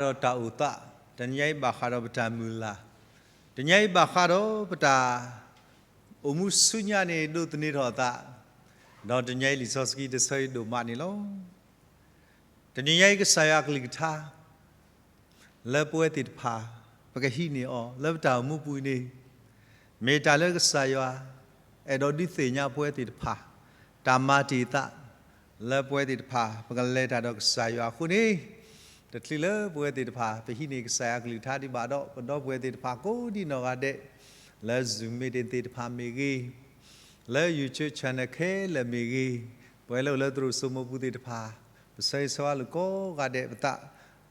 ဒီးတၢ်အိၣ်သး, တနံၤညါအံၤဘၣ်ဃးဒီးပတၢ်မုၢ်လၢ်, တနံၤညါအံၤဘၣ်ဃးဒီးပတၢ်အိၣ်မူဆူညါန့ၣ် ဒိးသန့ၤထီၣ်အသး, ဒီးတနံၤညါအံၤလံာ်စီဆှံတဆၢအံၤဒိၣ်မးန့ၣ်လီၤ. တနံၤညါအံၤကစၢ်ယွၤအကလုၢ်ကထါ လၢပဝဲသ့ၣ်တဖၣ် ပကဟံးန့ၢ်အီၤ လၢပတၢ်အိၣ်မူပူၤန့ၣ်, မ့ၢ်တၢ်လၢကစၢ်ယွၤ အဲၣ်ဒိးဒုးသ့ၣ်ညါပဝဲသ့ၣ်တဖၣ် တၢ်မၤတ့ၢ်သး လၢပဝဲသ့ၣ်တဖၣ် ပကလဲၤတၢ်ဒီးကစၢ်ယွၤအဃိန့ၣ်, တချုးလၢပဝဲသ့ၣ်တဖၣ် ပဟံးန့ၢ်ကစၢ်ယွၤအကလုၢ်ကထါဒံးဘၣ်ဒီး ပဒီပုၢ်ဝဲၢ်သ့ၣ်တဖၣ်ကိးဒံနီၢ်ဂၤဒဲး, လၢ Zoom meeting သ့ၣ်တဖၣ်မ့ၢ်ဂ့ၤ, လၢ YouTube channel ခဲလၢာ်မ့ၢ်ဂ့ၤ, ပဝဲလၢအိၣ်လၢသရိာ်စိမိၢ်ပူၤသ့ၣ်တဖၣ်, ပဆၢဂ့ၤဆၢဝါလိာ်ကိးဂၤဒဲးပသး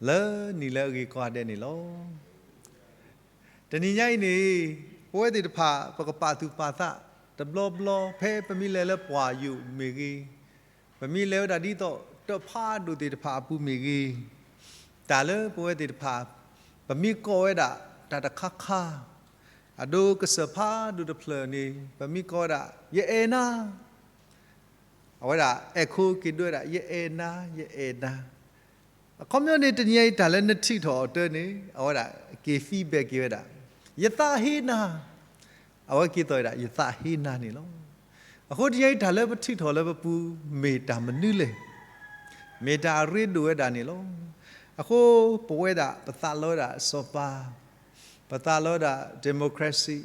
လၢနံၤလၢအဂ့ၤကိးဂၤဒဲးန့ၣ်လီၤ. တနံၤညါအံၤန့ၣ်, ပဝဲသ့ၣ်တဖၣ် ပကပာ်သူၣ်ပာ်သး တဘျီဘျီ ဖဲပမ့ၢ်လဲၤလၢပှၢ်ယိာ်မ့ၢ်ဂ့ၤ, ပမ့ၢ်လဲၤဝဲဒၣ်ဒ်သိး တၢ်ဖးဒိၣ်သ့ၣ်တဖၣ်အပူၤမ့ၢ်ဂ့ၤ, တၢ်လၢပဝဲသ့ၣ်တဖၣ် ပမ့ၢ်ကိးဝဲဒၣ် တၢ်တခါခါ, အဒိကစၢၢ်ဖးဒိၣ်တဖျၢၣ်န့ၣ် ပမ့ၢ်ကိးဝဲဒၣ် ယအဲၣ်နၤ အဝဲဒၣ် အဲၣ်ခိၣ်က့ၤဒိဝဲဒၣ် ယအဲၣ်နၤ ယအဲၣ်နၤ, အခီပညီန့ၣ် တနံၤညါအံၤတၢ်လၢနထံၣ်ထီၣ်အီၤတၢ်န့ၣ် အဝဲဒၣ်က့ၤ feedback က့ၤဝဲဒၣ် ယသးဟ့နၤ, အဝဲက့ၤသိးဝဲဒၣ် ယသးဟ့နၤန့ၣ်လီၤ. အဃိတနံၤညါအံၤတၢ်လၢပထံၣ်ထီၣ်လၢပပူၤ မ့ၢ်တၢ်မနုၤလဲၣ်, မ့ၢ်တၢ်အရ့ဒိၣ်ဝဲဒၣ်န့ၣ်လီၤ. အဃိပဝဲဒၣ် ပသးလီဝဲဒၣ်စီၤပၤ, ပသးလီဝဲဒၣ် democracy,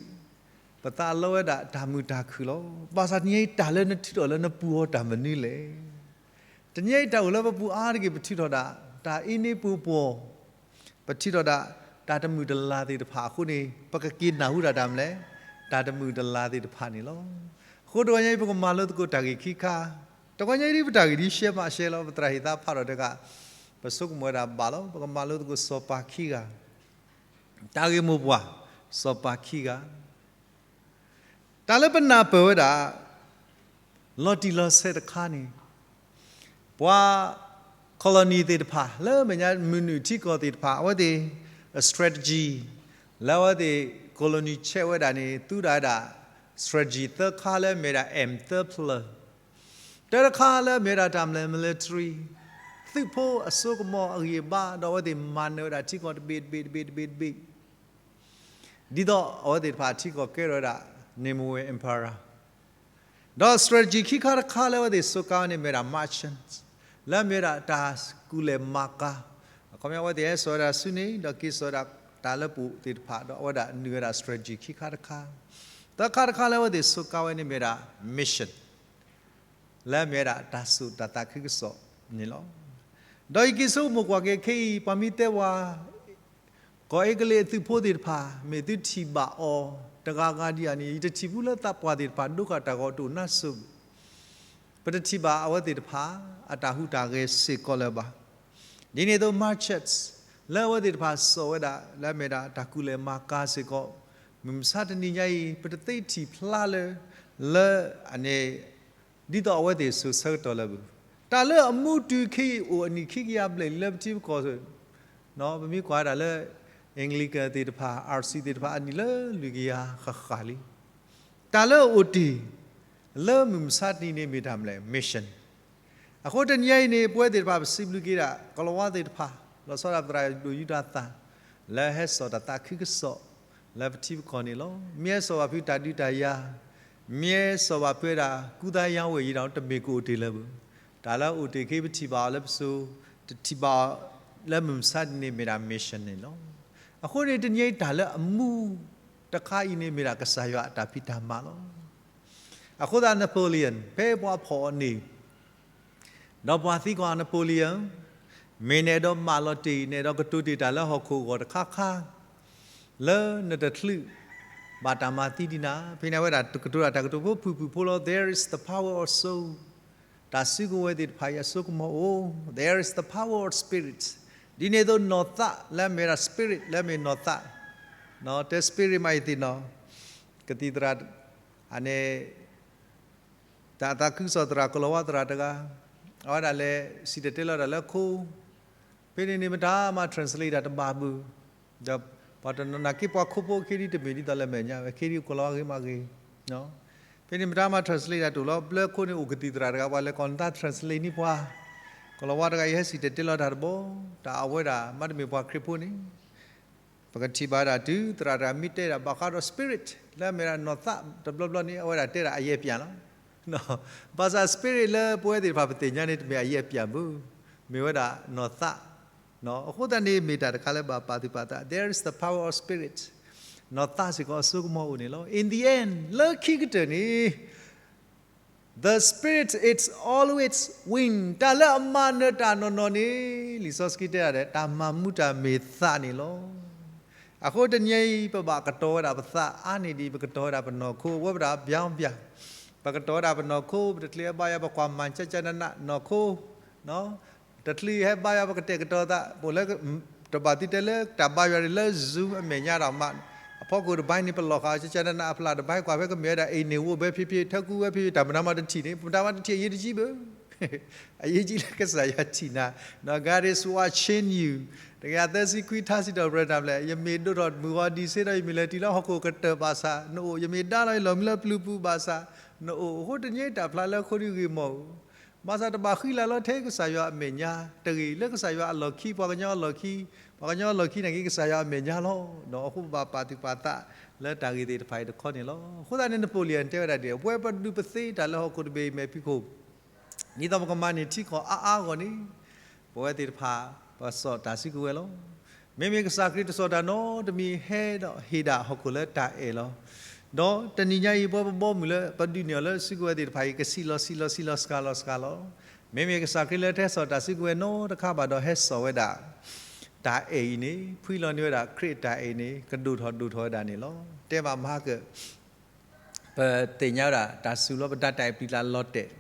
ပသးလီဝဲဒၣ်တၢ်မုာ်တၢ်ခုၣ်လီၤ. ဘၣ်ဆၣ်တနံၤညါအံၤ တၢ်လၢနထံၣ်ထီၣ်လၢနပူၤအီၤတၢ်မနုၤလဲၣ်. တနံၤညါအံၤတၢ်အိၣ်လၢပပူၤအါတက့ၢ် ပထံၣ်ထီၣ်ဒၣ် တၢ်အ့န့ပူၤပှီၢ်, ပထံၣ်ထီၣ်ဒၣ် တၢ်တမုာ်တလၤသ့ၣ်တဖၣ်အဃိန့ၣ် ပကက့ၤနၢ်ဟူဒၣ်တၢ်မနုၤလဲၣ်, တၢ်တမုာ်တလၤသ့ၣ်တဖၣ်န့ၣ်လီၤ. အဃိတဂီၤညါအံၤ ပကမၤလိသကိးတၢ်ဂ့ၢ်ခံခါ, တဂီၤညါအံၤဒ်ပတၢ်ဂ့ၢ်ဒ်ရှဲမးရှဲလီၤ ပသရၣ်ဟ့ၣ်သးဖးထီၣ်တဂၤ, ပဆိကမိၣ်ဝဲဒၣ်ဘၣ်လီၤ ပကမၤလိသကိးစီၤပၤခံဂၤ, တၢ်ဂ့ၢ်မိၢ်ပှၢ် စီၤပၤခံဂၤ တၢ်လၢပနၢ်ပၢၢ်ဝဲဒၣ် လီၤတံၢ်လီၤဆဲးတခါန့ၣ်, ပှၤ colony သ့ၣ်တဖၣ် လၢမဲာ်ညါမုၢ်နုာ်ထံကီၢ်သ့ၣ်တဖၣ် အဝဲသ့ၣ် strategy လၢအဝဲသ့ၣ် colony ဆဲးဝဲဒၣ်န့ၣ် သူဒၣ်ဝဲဒၣ် strategy သၢခါလၢမ့ၢ်ဒၣ် aim သၢဖျၢၣ်, တၢတခါလၢမ့ၢ်ဝဲဒၣ်တၢ်မလဲၣ် military, သုးဖိအစိကမီၤအဂံၢ်အဘါ ဒီးအဝဲသ့ၣ်မၤနၢၤဝဲဒၣ်ထံကီၢ်တဘ့ၣ်တဘ့ၣ်တဘ့ၣ်တဘ့ၣ်တဘ့ၣ် ဒ်သိးအဝဲသ့ၣ်တဖၣ်ထံကီၢ်ကဲထီၣ်ဝဲဒၣ် Nimue Empire, ဒီး strategy ခံခါတခါလၢအဝဲသ့ၣ်စိးကါဝဲန့ၣ်မ့ၢ်ဒၣ် merchant, လၢမ့ၢ်ဝဲဒၣ်တၢ်ကူၣ်လဲၤမၤကၤ, အခီပညီအဝဲသ့ၣ်ဟဲစိာ်ဝဲဒၣ်ဆူန့ၣ် ဒီးက့ၤစိာ်ဝဲဒၣ်တၢ်လၢပအိၣ်သ့ၣ်တဖၣ် ဒီးအဝဲဒၣ်နုာ်ဝဲဒၣ် strategy ခံခါတခါ, သၢခါတခါလၢအဝဲသ့ၣ်စိးကါဝဲန့ၣ်မ့ၢ်ဒၣ် mission လၢမ့ၢ်ဝဲဒၣ်တၢ်စိာ်တၢ်သးခုကစီၣ်န့ၣ်လီၤ. ဒီးယက့ၤဆိကမိၣ်ကွၢ်က့ၤခဲအံၤ ပှၤမ့ၢ်တဲဝဲ ကီၢ်အ့ကလံးအသုးဖိသ့ၣ်တဖၣ် မ့ၢ်သုထံၣ်ဘၣ်အီၤတဂၤဂၤဒံးဧါန့ၣ် ယတထံၣ်ဘူးလၢသးပှၢ်သ့ၣ်တဖၣ် ဒိဃာ်တၢ်ဂီၤတအိၣ်နါစိၤ, ပတထံၣ်ဘၣ်အဝဲသ့ၣ်တဖၣ် အတၢ်ဟူးတၢ်ဂဲၤစ့ၢ်ကီးလၢၤဘၣ်. ဒ်န့ၣ်အသိး merchants လၢအဝဲသ့ၣ်တဖၣ်စိာ်ဝဲဒၣ် လၢအမ့ၢ်ဒၣ်တၢ်ကူၣ်လဲၤမၤကၤစ့ၢ်ကီး, မုၢ်မဆါတနံၤညါအံၤ ပတသ့ထံၣ်ဖျါလၢ လၢအန့ၣ် ဒ်သိးအဝဲသ့ၣ်စိာ်ဆၢကတီၢ်လၢၤဘၣ်. တၢ်လၢအမူတုၤခဲအံၤအိၣ်အနံၣ်ခံကယၤဘျဲၣ်လံလၢပထံပကီၢ်, ပမ့ၢ်ကွၢ်ဝဲဒၣ်လၢ Anglican သ့ၣ်တဖၣ် RC သ့ၣ်တဖၣ် အနံၣ်လၢလွံၢ်ကယၤဃၣ်ဃၣ်လံ. တၢ်လၢအအိၣ်တ့ၢ် လၢမုၢ်မဆါတနံၤန့ၣ်မ့ၢ်တၢ်မနုၤလဲၣ် mission. အဃိတနံၤအံၤန့ၣ် ပဝဲသ့ၣ်တဖၣ်ပစံးဘျုးက့ၤဒၣ် ကလၤဝါသ့ၣ်တဖၣ် လီၤဆီဒၣ်ပသရၣ်ဒိၣ်ယူဒၤသၣ် လၢဟဲစိာ်တၢ်သးခုကစီၣ် လၢပထံပကီၢ်န့ၣ်လီၤ. မ့ၢ်ဟဲစိာ်ဘၣ်ဖုးတၢ်ဒုးတၢ်ယၤ, မ့ၢ်ဟဲစိာ်ဘၣ်ဖုးဝဲဒၣ် ကူသးယါဝဲၢ်ယံၤဒီး တမ့ၢ်ကအိၣ်တ့ၢ်လၢၤဘၣ်. တၢ်လၢအအိၣ်တ့ၢ်ခဲအံၤ ပထံၣ်ဘၣ်အီၤလၢပစိၤ, တထံၣ်ဘၣ်အီၤ လၢမုၢ်မဆါတနံၤန့ၣ်မ့ၢ်ဒၣ် mission န့ၣ်လီၤ. အဃိန့ၣ် တနံၤအံၤတၢ်လၢအမူတခါအံၤန့ၣ် မ့ၢ်ဒၣ်ကစၢ်ယွၤအတၢ်ဖံးတၢ်မၤလီၤ. အဃိသတး Napoleon ဖဲပှၤဖီၣ်အီၤန့ၣ် ဒီးပှၤသံကွၢ် Napoleon, မ့ၢ်နအဲၣ်ဒိးမၢလီၤတ့ၢ် နအဲၣ်ဒိးကတိၤတ့ၢ်တၢ်လၢဟီၣ်ခိၣ်အဂီၢ်တခါခါ လၢနတချုးဘၣ်တၢ်မၤသံဒံးနၤ, ဖဲန့ၣ်အဝဲဒၣ်ကတိၤတၢ်ကတိၤဖိဖုၣ်ဖုၣ်ဖိလီၤ. There is the power of soul. တၢ်စုကဝဲၤသ့ၣ်တဖၣ်အံၤအစိကမီၤအိၣ်, there is the power of spirit. ဒ်န့ၣ်အသိးနီၢ်သးလၢအမ့ၢ်ဝဲဒၣ် spirit လၢအမ့ၢ်နီၢ်သး, တဲ spirit မးအံၤသ့ၣ်နီၤ, ကသံၣ်သရၣ် အန့ၣ် တၢ်သးခုကစီၣ်သရၣ်ကလီၤဝါသရၣ်တဂၤ, အဝဲဒၣ်လဲၤစံၣ်တဲၤတဲလီၤတၢ်လၢခိ, ဖဲန့ၣ်န့ၣ် မတၤမၤ translate တၢ်တဘၣ်ဘၣ်, ဒီးပှၤတနီၤနာ်က့ ပှၤခိဖိခဲဒံးတမ့ၢ်ဒ်သိးလၢမဲာ်ညါဝဲ ခဲဒံးကလီၤဝါဂ့ၤမးဂ့ၤ, ဖဲန့ၣ်မတၤမၤ translate တၢ်တအိၣ်လီၤ. ဘျၢခိန့ၣ်အိၣ်ကသံၣ်သရၣ်တဂၤ ပှၤလဲၤကိးနသး translate န့ၢ်ပှၤ, ကီၤလၤဝါတဂၤအံၤဟဲစံၣ်တဲၤတဲလီၤတၢ်တဘီ, တၢ်အဝဲဒၣ်မ့တမ့ၢ်ပှၤခရံာ်ဖိန့ၣ်, ပကထံၣ်ဘၣ်ဒၣ်တုၤသရၣ်တဂၤမ့ၢ်တဲဒၣ်ဘၣ်ဃးဒီး spirit လၢအမ့ၢ်ဒၣ်နီၢ်သးတဘျီဘျီန့ၣ် အဝဲဒၣ်တဲဒၣ်အယဲၢ်ပၠးလီၤ. ဘၣ်ဆၣ် spirit လၢပဝဲသ့ၣ်တဖၣ်ပသ့ၣ်ညါန့ၣ် တမ့ၢ်အယဲၢ်ပၠးဘၣ်, မ့ၢ်ဝဲဒၣ်နီၢ်သး. အဃိသတးန့ၣ်မ့ၢ်တၢ်တခါလၢဘၣ်ပာ်သူၣ်ပာ်သး there is the power of spirit. နီၢ်သးစ့ၢ်ကီးအစိကမီၤအိၣ်န့ၣ်လီၤ. In the end လၢခံကတၢၢ်န့ၣ် the spirit is always win. တၢ်လၢအမၤနၢၤတၢ်နီၢ်နီၢ်န့ၣ် လံာ်စီဆှံတဲဒၣ်ဒီး တၢ်မၤမူတၢ်မ့ၢ်သးန့ၣ်လီၤ. အဃိတနံၤအံၤ ပဘၣ်ကတီၤဝဲဒၣ်ပသးအါန့ၢ်ဒံး ပကတီၤဝဲဒၣ်ပနီၢ်ခိ အဝဲပဒၣ်ဘၣ်ဘၣ်, ပကတီၤဝဲဒၣ်ပနီၢ်ခိ ပတချုးဟဲဘါယွၤပကွၢ်မၤကၠၢကၠၢနးနးနီၢ်ခိ တချုးဟဲဘါယွၤပကတဲာ်ကတီၤသး ပလၢ တဘၣ်သုတဲလၢတၢ်ဘါယွၤန့ၣ်လၢ Zoom အမဲာ်ညါတၢ်မး, အဖီခိၣ်တဘျီန့ၣ် ပလီၢ်ဃာ်ကၠၢကၠၢနးနး အဖျၢၣ်တဘျီကွၢ်ဖဲကမ့ၢ်ဝဲဒၣ် အ့ၣ်န့ၣ်ဝိဘဲဖံဖံ ထၢကူဝဲဖံဖံ တၢ်မတၤမၤတထံၣ်န့ၣ် ပမတၤမၤတထံၣ်အရေးတကြီးဘၣ်. အရေးကြီးလၢကစၢ်ယွၤထံၣ်နၤ, God is watching you. တကယၤသၢဆံခွံ ထါစံးထီၣ်ပတြၢၤတၢ်ဖျၢၣ်, ယမ့ၢ်ဒိၣ်ထီၣ်မုၢ်ဂီၤဒံးဆ့ဒီး ယမ့ၢ်လဲၤတုၤလၢဟီၣ်ခိၣ်ကတၢၢ်ဘၣ်ဆၣ် နအိၣ်, ယမ့ၢ်ဒါလီၤယလီၢ်မံလၢပျုၤပူၤဘၣ်ဆၣ် နအိၣ်. အဃိတနံၤအံၤတၢ်ဖျါလၢအဃိဒ်ဂ့ၢ်မီၢ်ဧိၤ ဘၣ်ဆၣ်တဘၣ်ဃံလၤလီၤထဲကစၢ်ယွၤအမဲာ်ညါတဂ့ၤ, လၢကစၢ်ယွၤအလီၢ်ခံ ပှၤကညီအလီၢ်ခံ, ပှၤကညီအလီၢ်ခံနာ်က့ ကစၢ်ယွၤအမဲာ်ညါလီၤ. အဃိပဘၣ်ပာ်သူၣ်ပာ်သးလၢတၢ်ဂ့ၢ်သ့ၣ်တဖၣ်အံၤတခီန့ၣ်လီၤ. အဃိသတးန့ၣ် နပိလံၣ်အၣ်တဲဝဲဒၣ်ဒ်အံၤ, ပဝဲပဒုးပသ့တၢ်လၢဟီၣ်ခိၣ်တဘ့ၣ်အံၤမဲာ်ဖံးခိၣ် ဒ်သိးပကမၤန့ၢ်ထံကီၢ်အါအါအဂီၢ်န့ၣ် ပဝဲသ့ၣ်တဖၣ် ပစီၣ်တၢ်စုကဝဲၤလီၤ. မ့မ့ၢ်ကစၢ်ခရံာ်တစီၣ်တၢ်နီတမံၤ ဟဲဒီးဟ့ၣ်ဒၣ်ဟီၣ်ခိၣ်လၢတၢ်အဲၣ်လီၤ. ဒီးတနံၤညါအံၤ ပဝဲပဘီမုၢ်လၢပဒုးန့ၢ်အီၤလၢစုကဝဲၤသ့ၣ်တဖၣ်အံၤ ကဆံးလီၤဆံးလီၤဆံးလီၤစှၤလီၤစှၤလီၤ. မ့မ့ၢ်ကစၢ်ခရံာ်လၢတဟဲစီၣ်တၢ်စုကဝဲၤနီတခါဘၣ်ဒီး ဟဲစီၣ်ဝဲဒၣ် တၢ်အဲၣ်အံၤန့ၣ် ဖှံလီၤန့ၢ်ဝဲဒၣ်ခရံာ်အတၢ်အဲၣ်န့ၣ် ကဒိၣ်ထီၣ်ဒိၣ်ထီၣ်ဝဲဒၣ်န့ၣ်လီၤ. တဲဘၣ်မဟါကၢၣ် ပသ့ၣ်ညါဝဲဒၣ် တၢ်စူၤလီၤပတၢ်တၢ်အဲၣ်ပျံၤတၢ်လီၤတဲာ်,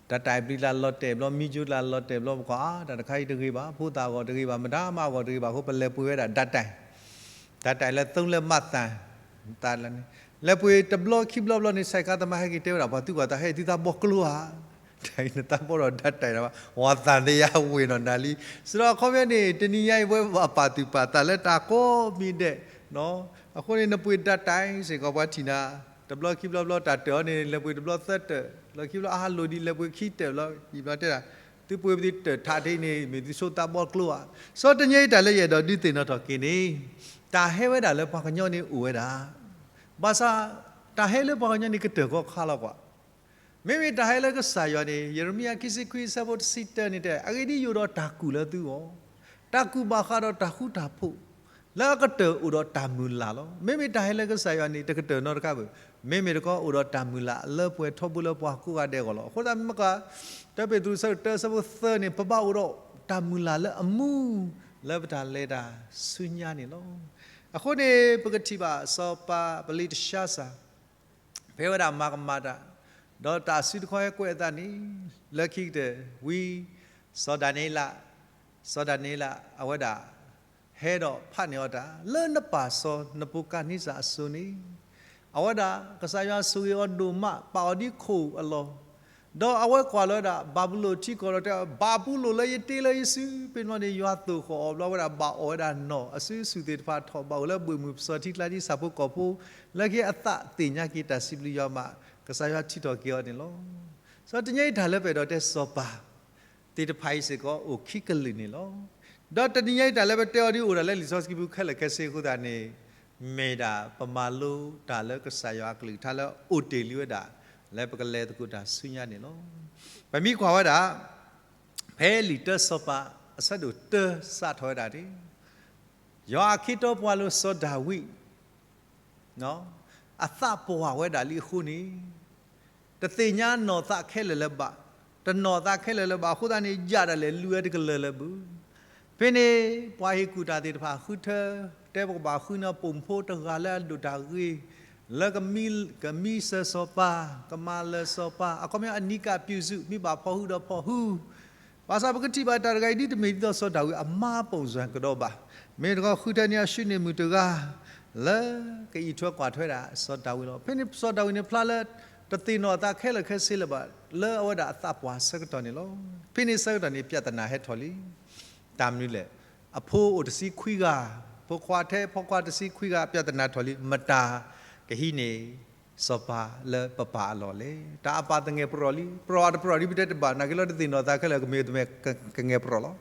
တၢ်တၢ်အဲၣ်ပျံၤတၢ်လီၤတဲာ်ဘျီ မံကၠိတၢ်လီၤတဲာ်ဘျီ ပကွၢ်အါ တၢ်တခါအံၤတဂ့ၤဘၣ်, ဖိသၣ်အဂီၢ်တဂ့ၤဘၣ်, မတၤမၤအဂီၢ်တဂ့ၤဘၣ်အဃိ ပလဲၤပှ့ၤဝဲဒၣ် ဓာတ်တိုင်,ဓာတ်တိုင် လၢသုံးလက်မသံ, လဲၤပှ့ၤတဘျီခံဘျီဘျီန့ၣ် ဆဲးခါသမားဟဲက့ၤတဲဝဲဒၣ် ပှၤသူၣ်ကီၢ်သးဟဲအံၤ သုသးဘီကျိဧါ, တၢ်အံၤနသးဘီဒီး ဓာတ်တိုင် ဘၣ်, ဝံသံသယဝ့ၤနီၢ်နၤလံ. စံးဒီးအခီပညီန့ၣ် တနံၤညါအံၤ ပဝဲပဘၣ်ပာ်သူၣ်ပာ်သးလၢတၢ်ကိးမံၤဒဲး အဃိန့ၣ် နပှ့ၤ ဓာတ်တိုင် စ့ၢ်ကီးပှၤထံၣ်နၤ, တဘျီခံဘျီဘျီ တၢ်တၢၢ်အီၤန့ၣ် လဲၤပှ့ၤတဘျီသၢတၢၢ်, တဘျီခံဘျီအါဟးလိာ်ဒံး လဲၤပှ့ၤခံတၢၢ်ဘျီ ယံာ်ဘျီတဲဒၣ်, သုပှ့ၤပသုတၢၢ်ထးဒ်အံၤန့ၣ် မ့ၢ်သုဆိသးဘီကျိဧါ. စီၤတနံၤညါအံၤတၢ်လၢယအဲၣ်ဒိးဒုးသ့ၣ်နီၣ်ထီၣ်က့ၤန့ၣ်, တၢ်ဟဲဝဲဒၣ်လၢပှၤကညီန့ၣ်အိၣ်ဝဲဒၣ်, ဘၣ်ဆၣ် တၢ်ဟဲလၢပှၤကညီန့ၣ်ကတၢၢ်ကီခါလီၤကွၢ် မ့မ့ၢ်တၢ်ဟဲလၢကစၢ်ယွၤန့ၣ် ယံးရမံယၤခံဆံခွံအဆၢဖိတဆံတၢန့ၣ်တဲ, အဂ့ၢ်ဒ်အံၤ ယအိၣ်ဒီးတၢ်ကူၣ်လၢသုဂီၢ်, တၢ်ကူၣ်ဘၣ်ဃးဒီးတၢ်ဃူတၢ်ဖိး, လၢအကတၢၢ်အိၣ်ဒီးတၢ်မုၢ်လၢ်လီၤ. မ့မ့ၢ်တၢ်ဟဲလၢကစၢ်ယွၤန့ၣ် တကတၢၢ်နီတခါဘၣ်, မ့မ့ၢ်တခီအိၣ်ဒီးတၢ်မုၢ်လၢ်လၢပှဲၤထီဘိလၢပှၤကိးဂၤဒဲးအဂီၢ်လီၤ. အဃိသတးမ့ၢ်ကွၢ် တၢပ့းတရူးအဆၢဒိၣ်တၢအဆၢဖိသၢန့ၣ် ပဘၣ်အိၣ်ဒီးတၢ်မုၢ်လၢ်လၢအမူ လၢပတၢ်လဲၤတၢ်ဆူညါန့ၣ်လီၤ. အဃိန့ၣ် ပကထံၣ်ဘၣ်စီၤပၤဘလ့းတၡါစၤ ဖဲဝဲဒၣ်မၤကမၣ်တၢ်, ဒီးတၢ်စုတခီဟဲကွဲးအသးန့ၣ်, လၢခံကတၢၢ်ဝံၤ စီၤဒၤနံးယ့လး, စီၤဒၤနံးယ့လး အဝဲဒၣ် ဟဲဒီးဖးန့ၢ်အီၤတၢ် လၢနပၢ်စီၤနဘူၤခၣ်နံစၢ်အစိၤန့ၣ်, အဝဲဒၣ် ကစၢ်ယွၤဆိၣ်ဂ့ၤအီၤဒိၣ်မး ပာ်အီၤဒ်ခိၣ်အလီၢ်, ဒီးအဝဲကွၢ်လီၤဝဲဒၣ် ဘၤဘူလိၣ်ထံကီၢ်ဒီးတဲ ဘၤဘူလိၣ်လၢယတ့လၢယစု ဖဲန့ၣ်န့ၣ် ယွၤသိၣ်ဃီၣ်အီၤဘျီဝဲဒၣ် ဘၣ်အီၣ်ဝဲဒၣ်နီၢ်အစုဆူၣ်သ့ၣ်တဖၣ်ထီၣ် ဘၣ်အိၣ်လၢဘှ့ၣ်မုၢ်ပစီၤထံကျါဒ်ဆၣ်ဖိကီၢ်ဖိ, လၢခံအသးသ့ၣ်ညါက့ၤတၢ်စံးဘျုးယွၤမး ကစၢ်ယွၤထံၣ်ထီၣ်က့ၤအီၤန့ၣ်လီၤ. စီၤတနံၤညါအံၤတၢ်လၢပအဲၣ်ဒိးတဲစီၤပၤ သ့ၣ်တဖၣ်အံၤစ့ၢ်ကီးအိၣ်ခံကလုာ်န့ၣ်လီၤ. ဒီးတနံၤညါအံၤတၢ်လၢပတဲအီၤဒ်အိၣ်ဒၣ်လၢလံာ်စီဆှံပူၤ ခဲလၢာ်ခဲဆ့အဃိသတးန့ၣ်, မ့ၢ်ဒၣ်ပမၤလိတၢ်လၢကစၢ်ယွၤအကလုၢ်ကထါလၢအိၣ်တ့ၢ်လံဝဲဒၣ် လၢပကလဲၤသကိးတၢ်ဆူညါန့ၣ်လီၤ. ပမ့ၢ်ကွၢ်ဝဲဒၣ် ဖဲလံာ်တၢစီၤပၤအဆၢဒိၣ်တၢစးထီၣ်ဝဲဒၣ်န့ၣ်, ယွၤအခ့အတီပှၤလိၤစီၤဒၤဝံး အသးပှၢ်ဝဲဒၣ်လံအဃိန့ၣ်, တသ့ၣ်ညါနီၢ်သးခဲလၢာ်လၢၤဘၣ်, တနီၢ်သးခဲလၢာ်လၢၤဘၣ်အဃိသတးန့ၣ် ယၣ်ဒၣ်လဲာ်လူၤဝဲတကလၢာ်လၢၤဘၣ်. ဖဲန့ၣ် ပှၤဟ့ၣ်ကူၣ်တၢ်သ့ၣ်တဖၣ်ဃုထၢ, တဲပကဘၣ်ဃုန့ၢ်ပိာ်မုၣ်ဖိတဂၤလၢအဒိၣ်တၢ်ဂ့ၤ, လၢကမံ, ကမံစၢၤစီၤပၤ, ကမၤလၢာ်စီၤပၤ, အခီပညီအနံးကၣ်ပျူၢ်စု မ့ၢ်ဘၣ်ဖီၣ်ဟုဒီးဖီၣ်ဟု ဘၣ်ဆၣ်ပကထံၣ်ဘၣ်တၢ်တဂၤအံၤ ဒ်တမ့ၢ်ဒ်သိးစီၤဒၤဝံးအမါပိာ်စၢၤကဒီးဘၣ်. မ့ၢ်တခီဃုထၢန့ၢ်အၡူနံၣ်မုၣ်တဂၤ လၢကအံးထွဲကွၢ်ထွဲဒၣ်စီၤဒၤဝံးလီၤ. ဖဲန့ၣ်စီၤဒၤဝံးန့ၣ်ဖျါလၢ တသ့ၣ်နီၣ်အသးခဲလၢာ်ခဲဆ့လၢၤဘၣ် လၢအဝဲဒၣ်အသးပှၢ်ဆၢကတီၢ်န့ၣ်လီၤ. ဖဲန့ၣ်ဆၢကတီၢ်န့ၣ် ပြဿနာဟဲထီၣ်လံ. တၢ်မနုၤလဲၣ်. အဖိအိၣ်တဆံခွံဂၤ, ဖိခွါထဲဖိခွါတဆံခွံဂၤ ပြဿနာထီၣ်လံ. မတၤကဟံးန့ၢ် စီၤပၤလၢပပၢ်အလီၢ်လဲၣ်. တၢ်အပၢ်သငဲးပရီၣ်လံ, ပရီၣ်အတပရီၣ်ဒ်ပတဲတဘၣ်, နာ်က့လီၤတသ့ၣ်နီၣ်သးခဲလၢာ် ကမ့ၢ်တမ့ၢ်ကငဲးပရီၣ်လီ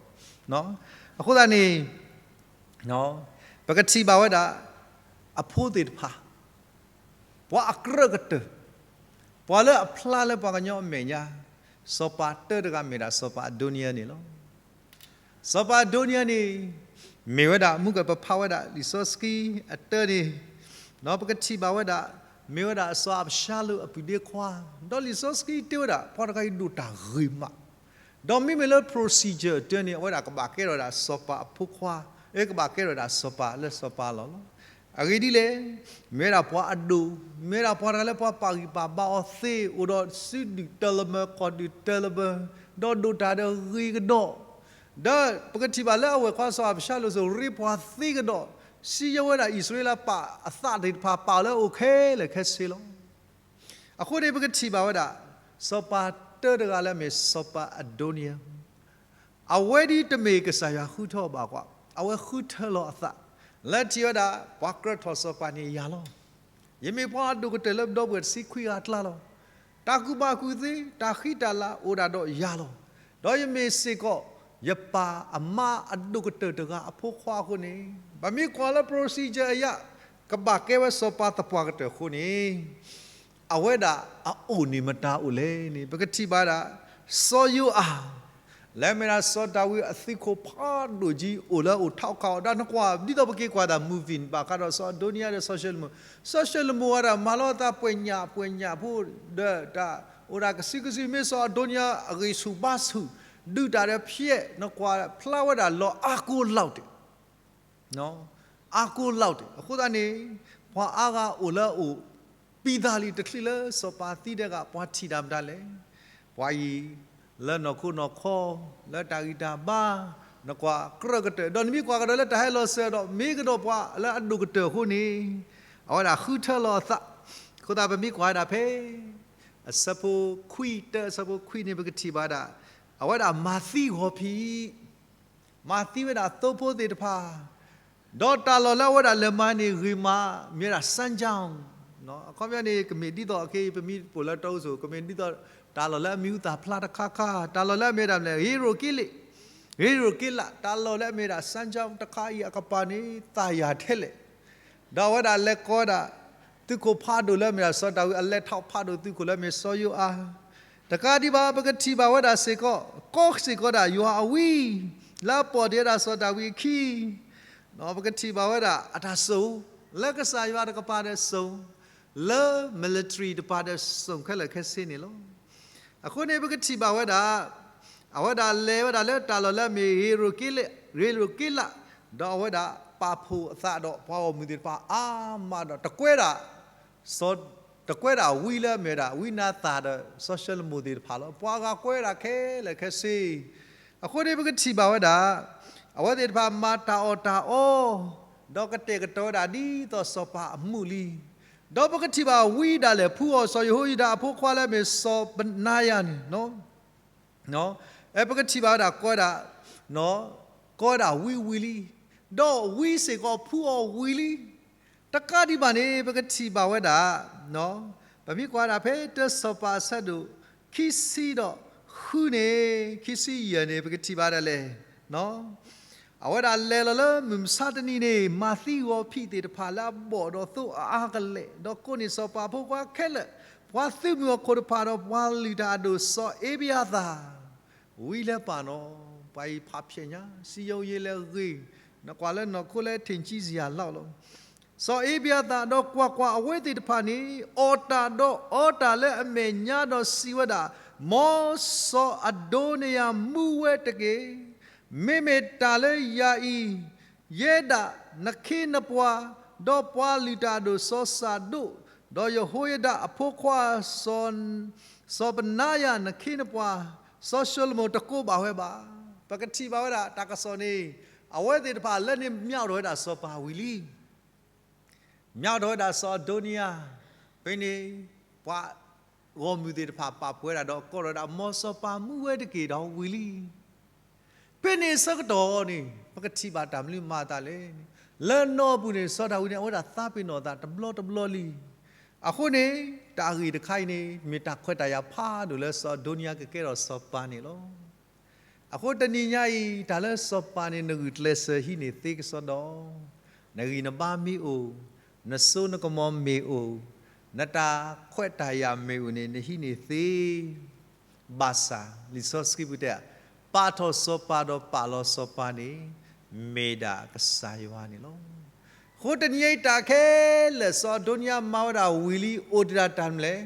ၤ. အဃိသတးန့ၣ် ပကထံၣ်ဘၣ်ဝဲဒၣ် အဖိသ့ၣ်တဖၣ်, ပှၤအကြၢးကတၢၢ်, ပှၤလၢအဖျါလၢပှၤကညီအမဲာ်ညါ, စီၤပၤတၢတဂၤမ့ၢ်ဒၣ်စီၤပၤအဒိနံယၤန့ၣ်လီၤ. စီၤပၤအဒိနံယၤန့ၣ် မ့ၢ်ဝဲဒၣ် မုၢ်ကပဖးဝဲဒၣ်လံာ်စီဆှံအတၢန့ၣ်, ပကထံၣ်ဘၣ်ဝဲဒၣ် မ့ၢ်ဝဲဒၣ်စီၤအၤဘၡါလိၣ်အပုၢ်ဒ့ခွါ, ဒီးလံာ်စီဆှံတဲဝဲဒၣ် ပှၤတဂၤအံၤဒိၣ်တၢ်ဂ့ၤမး, ဒီးမ့မ့ၢ်လၢ procedure အတၢန့ၣ် အဝဲဒၣ်ကဘၣ်ကဲထီၣ်ဝဲဒၣ်စီၤပၤအဖိခွါ, အကဘၣ်ကဲထီၣ်ဝဲဒၣ်စီၤပၤလၢစီၤပၤအလီၢ်လီၤ. အဂ့ၢ်ဒ်လဲၣ်, မ့ၢ်ဝဲဒၣ်ပှၤအဒိၣ်, မ့ၢ်ဝဲဒၣ်ပှၤတဂၤလၢပှၤပာ်ဂံၢ်ပာ်ဘါအီၤသ့, အိၣ်ဒီးစုဒုၣ်တၢလၢမၢ ကီၢ်ဒုၣ်တၢလၢမၢ, ဒီးဒိၣ်တၢ်ဒီးဂ့ၤကဒီး, ဒီးပကထံၣ်ဘၣ်လၢအဝဲၢ်ခွါစီၤအၤဘၡါလိၣ်စ့ၢ် ရ့ပှၤသ့ကဒီး, စံယိၣ်ဝဲဒၣ်အံၣ်စရ့လးပာ်အသးသ့ၣ်တဖၣ် ပာ်အီၤလၢအအိၣ်ခဲလၢာ်ခဲဆ့လီၤ. အဃိန့ၣ် ပကထံၣ်ဘၣ်ဝဲဒၣ် စီၤပၤတၢတဂၤလၢအမ့ၢ်စီၤပၤအဒိနံယၤ, အဝဲဒ်တမ့ၢ်ကစၢ်ယွၤဃုထၢအီၤဘၣ်ကွၢ်, အဝဲဃုထၢလီၤအသး, လၢထံၣ်ဝဲဒၣ် ပှၤကြၢးထီၣ်စီၤပၤန့ၣ်ယၤလီၤ. ယမ့ၢ်ပှၤအဒိၣ်ကတၢၢ်လၢပဒီပုၢ်ဝဲၢ်တဆံခွံဂၤအကျါလီၤ. တၢ်ကူၣ်ဘၣ်ကူၣ်သ့ တၢ်ဃံတၢ်လၤအိၣ်ဒၣ်ဒီးယၤလီၤ. ဒီးယမ့ၢ်စ့ၢ်ကီး ယပၢ်အမါအဒိၣ်ကတၢၢ်တဂၤအဖိခွါအဃိန့ၣ်, ပမ့ၢ်ကွၢ်လၢ procedure အယၤ, ကဘၣ်ကဲဝဲစီၤပၤသပှၢ်ကတၢၢ်အဃိန့ၣ်, အဝဲဒၣ်အအိၣ်န့ၣ်မတၤအိၣ်လဲၣ်န့ၣ် ပကထံၣ်ဘၣ်ဒၣ် စီၤယိၤအၤ လၢအမ့ၢ်ဒၣ်စီၤဒၤဝံးအသုးခိၣ်ဖးဒိၣ်ကံ အိၣ်လၢအအိၣ်ထီၣ်ခးအီၤ ဒီးနကွၢ် ဒ်သိးပက့ၤကွၢ်ဒၣ် movie ဘၣ်ဃးဒီးစီၤအဒိနံယၤဒီးစီၤၡလိၤမိၤ, စီၤၡလိၤမိၤဝဲဒၣ်မၤလီၤအသးပှဲၤညၣ်ပှဲၤညၣ်ဖိ, ဒီးတၢ်အိၣ်ဒၣ်ကစုကစု မ့ၢ်စီၤအဒိနံယၤအဂံၢ်ဆူၣ်ဘါဆူၣ်, ဒုးတၢ်ဒီးဖျဲး, နကွၢ်ဖျါဝဲဒၣ်လီၤအါကိးလီၤတ့ၢ် အါကိးလီၤတ့ၢ်. အဃိသတးန့ၣ် ပှၤအါဂၤအိၣ်လၢအအိၣ် ပံသးလံတချုးလၢစီၤပၤသံတဂၤ ပှၤထံၣ်တၢ်မတၤလဲၣ်. ပှၤအံၤ လၢနီၢ်ခိနီၢ်ခီ, လၢတၢ်ဂံၢ်တၢ်ဘါ, နကွၢ်ကြၢးကတၢၢ်, ဒီးနမ့ၢ်ကွၢ်ကဒီးလၢတၢ်ဟဲလီၤစၢၤဒီး မ့ၢ်ကဒီးပှၤလၢအဒိၣ်ကတၢၢ်အဃိန့ၣ်, အဝဲဒၣ်ဃုထၢလီၤအသး. အဃိသတး ပမ့ၢ်ကွၢ်ဝဲဒၣ်ဖဲ အဆၢဖိခွံ တၢအဆၢဖိခွံန့ၣ် ပကထံၣ်ဘၣ်ဒၣ် အဝဲဒၣ်မၤသံဂီၤဖံး မၤသံဝဲဒၣ်သိဖိသ့ၣ်တဖၣ်, ဒီးတၢ်လီၢ်လၢအဝဲဒၣ်လဲၤမၤန့ၣ်ဂ့ၤမး မ့ၢ်ဝဲဒၣ် စမ်းချောင်း, အခီပညီန့ၣ် ကမ့ၢ်ဒ်သိးခဲအံၤ ပမ့ၢ်ပိာ်လၢတၢ်အိၣ်ဆိး ကမ့ၢ်ဒ်သိး တၢ်လီၢ်လၢအမံၤဟူသၣ်ဖျါတခါခါ, တၢ်လီၢ်လၢအမ့ၢ်ဒၣ်မလဲၣ် ဂ့ၤရိၣ်က့လ့ၣ်, ဂ့ၤရိၣ်က့လး, တၢ်လီၢ်လၢအမ့ၢ်ဒၣ် စမ်းချောင်းတခါအံၤအကပၤန့ၣ် သၣ်ယၤထဲလဲၣ် ဒီးအဝဲဒၣ်လဲၤကိးဝဲဒၣ် သုးခိၣ်ဖးဒိၣ်လၢအမ့ၢ်ဒၣ်စီၤဒၤဝံး အလဲၤထီၣ်ဖးဒိၣ်သုးခိၣ်လၢအမ့ၢ်စီၤယိၤအၤ, တကးဒံးဘၣ် ပကထံၣ်ဘၣ်ဝဲဒၣ်စ့ၢ်ကီး ကိးစ့ၢ်ကီးဒၣ်ယွၤအဝံ လၢအပိာ်တ့ၢ်ဝဲဒၣ်စီၤဒၤဝံးအခံ, ပကထံၣ်ဘၣ်ဝဲဒၣ်အတၢ်စိာ် လၢကစၢ်ယွၤတကပၤဒီးစိာ်, လၢ military တပၤဒီးစိာ်ခဲလၢာ်ခဲဆ့န့ၣ်လီၤ. အဃိန့ၣ် ပကထံၣ်ဘၣ်ဝဲဒၣ် အဝဲဒၣ်လဲၤဝဲဒၣ်လၢတၢ်လီၢ်လၢအမ့ၢ်ဂ့ၤရိၣ်က့လ့ၣ်, ဂ့ၤရိၣ်က့လး, ဒီးအဝဲဒၣ်ပာ်ဖှိၣ်အသးဒီးပှၤဂီၢ်မုၢ်သ့ၣ်တဖၣ်အါမးဒီး တကွဲဒၣ် တကွဲဒၣ်ဝံလၢအမ့ၢ်ဝဲဒၣ် ဝံနၤသၣ်ဒီးစီၤၡလိၤမိၤသ့ၣ်တဖၣ်လီၤ. ပှၤဂၤကွဲဒၣ်ခဲလၢာ်ခဲဆ့, အဃိန့ၣ် ပကထံၣ်ဘၣ်ဝဲဒၣ် အဝဲသ့ၣ်တဖၣ်မၤတၢ်အီၣ်တၢ်အီ ဒီးကတဲာ်ကတီၤဝဲဒၣ်ဒ်သိးစီၤပၤအမုာ်လံ, ဒီးပကထံၣ်ဘၣ်ဝံဒၣ်လဲာ် ဖှူအီၣ်စီၤယဟိယဒၤအဖိခွါလၢအမ့ၢ်စီၤဘနါယၤန့ၣ် ပကထံၣ်ဘၣ်ဝဲဒၣ် ကိးဝဲဒၣ်ဝံဝံၤလံ, ဒီးဝံစ့ၢ်ကီးဖှူအီၣ်ဝံၤလံ. တကးဒံးဘၣ်န့ၣ် ပကထံၣ်ဘၣ်ဝဲဒၣ် ပမ့ၢ်ကွၢ်ဒၣ်ဖဲတၢစီၤပၤအဆၢဒိၣ် ခံဆံဒီးဃုန့ၣ် ခံဆံယဲၢ်န့ၣ် ပကထံၣ်ဘၣ်ဒၣ်လဲာ် အဝဲဒၣ်လဲၤလီၤလၢမုၢ်မဆါတနံၤန့ၣ် မၤသံဂီၤဖံးသ့ၣ်တဖၣ်လၢအဘီၣ်ဒီးသိအါကလဲာ်, ဒီးကိးန့ၢ်စီၤပၤဖိခွါခဲလၢာ်, ပှၤသုးမုၢ်အခိၣ်တဖၣ်ဒီးပှၤလုၢ်တၢ်အဒိၣ်စီၤအ့ဘံယၤသၣ် ဝံလၢပၢ်နီၤ, ပှၤအံၤဖးဖျဲးညါ စံယိယ့လၢအဂ့ၤ, နကွၢ်လၢနီၢ်ခိလၢထံၣ်ကံစံယၤလီၤလီၤ. စီၤအ့ဘံယၤသၣ်ဒီးကွၢ်ကွၢ်အဝဲသ့ၣ်တဖၣ်န့ၣ် အီၣ်တၢ်ဒီးအီတၢ်လၢအမဲာ်ညါဒီးစံးဝဲဒၣ်, မ်စီၤအဒိနယၤမူဝဲတက့ၢ်. မ့မ့ၢ်တၢ်လၢယၤအံၤ ယဲဒၣ်နခ့နပှၤ, ဒီးပှၤလုၢ်တၢ်အဒိၣ်စီၤစၤဒိၣ်, ဒီးယဟိယဒၤအဖိခွါ စီၤဘနါယၤနခ့နပှၤ, စီၤၡလိၤမိၤတကိးဘၣ်ဝဲဘၣ်. ပကထံၣ်ဘၣ်ဝဲဒၣ်တၢ်ကစီၣ်န့ၣ် အဝဲသ့ၣ်တဖၣ်လၢန့ၣ် မျးထီၣ်ဝဲဒၣ်စီၤပၤဝံၤလံ မျးထီၣ်ဝဲဒၣ်စီၤအဒိနယၤ, ဖဲန့ၣ် ပှၤဂီၢ်မုၢ်သ့ၣ်တဖၣ်ပာ်ဖှိၣ်ဝဲဒၣ်ဒီးကိးထီၣ်ဝဲဒၣ် မ်စီၤပၤမူဝဲတက့ၢ်ဒီးဝံၤလံ. ဖဲန့ၣ်အဆၢကတီၢ်န့ၣ် ပကထံၣ်ဘၣ်တၢ်မနုၤမၤအသးလဲၣ်န့ၣ်, လၢနီၢ်အပူၤန့ၣ် စီၤဒၤဝံးန့ၣ် အဝဲဒၣ်သးပ့ၤနီၣ်အသးတဘျီတဘျီလံ. အဃိန့ၣ် တၢ်ဂ့ၢ်တခါအံၤန့ၣ် မ့ၢ်တၢ်ခွဲးတၢ်ယာ်ဖးဒိၣ်လၢစီၤအဒိနံယၤကကဲထီၣ်စီၤပၤန့ၣ်လီၤ. အဃိတနံၤညါအံၤ တၢ်လၢစီၤပၤန့ၣ် နဂုာ်ကျဲးစၢးဟံးန့ၢ်သ့ကစီဒီ, နဂံၢ်နဘါမ့ၢ်အိၣ်, နစိနကမီၤမ့ၢ်အိၣ်, နတၢ်ခွဲးတၢ်ယာ်မ့ၢ်အိၣ်န့ၣ် နဟံးန့ၢ်သ့ ဘၣ်ဆၣ် လံာ်စီဆှံပူၤတဲ, ပာ်ထီၣ်စီၤပၤဒီးပာ်လီၤစီၤပၤန့ၣ် မ့ၢ်ဒၣ်ကစၢ်ယွၤန့ၣ်လီၤ. အဃိတနံၤအံၤတၢ်ခဲလၢာ် စီၤအဒိနံယၤမၤဝဲဒၣ်ဝံၤလံ အိၣ်တ့ၢ်ဒၣ်တၢ်မနုၤလဲၣ်,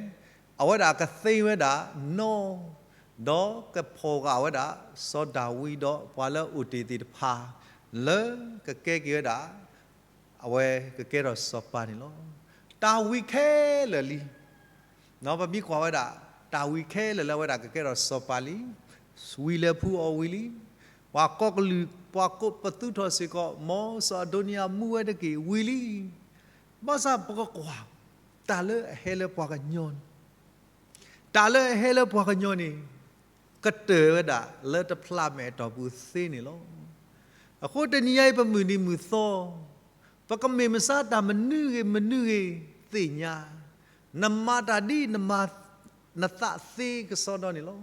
အဝဲဒၣ်ကသ့ဝဲဒၣ်နီၢ်, ဒီးကဖီၣ်ဃာ်ဝဲဒၣ် စီၤဒၤဝံးဒီးပှၤလၢအအိၣ်တ့ၢ်သ့ၣ်တဖၣ် လၢကကဲက့ၤဝဲဒၣ် အဝဲကကဲထီၣ်စီၤပၤန့ၣ်လီၤ. တၢ်ဝံၤခဲလၢာ်လံ ပမ့ၢ်ကွၢ်ဝဲဒၣ် တၢ်ဝံၤခဲလၢာ်လၢအဝဲဒၣ်ကကဲထီၣ်စီၤပၤလံ. ဝံၤလဲၤဖုအီၤဝံၤလံ. ပှၤကိးကလုာ် ပှၤကိးပသူထီၣ်စ့ၢ်ကီး မ်စီၤအဒိနံယၤမူဝဲတက့ၢ်ဝံၤလံ. ဘၣ်ဆၣ်ပကကွၢ် တၢ်လၢအဟဲလၢပှၤကညီန့ၣ် တၢ်လၢအဟဲလၢပှၤကညီန့ၣ် ကတၢၢ်ဝဲဒၣ်လၢတဖျးမဲာ်အတီၢ်ပူၤသ့န့ၣ်လီၤ. အဃိတနံၤညါအံၤပမုၢ်နံၤမုၢ်သီ ပကမ့ၢ်မဆါတၢ်မနုၤဂ့ၤမနုၤဂ့ၤသ့ၣ်ညါ, နမၤတၢ်ဒ်နမၤနသးသ့ကစီဒီန့ၣ်လီၤ.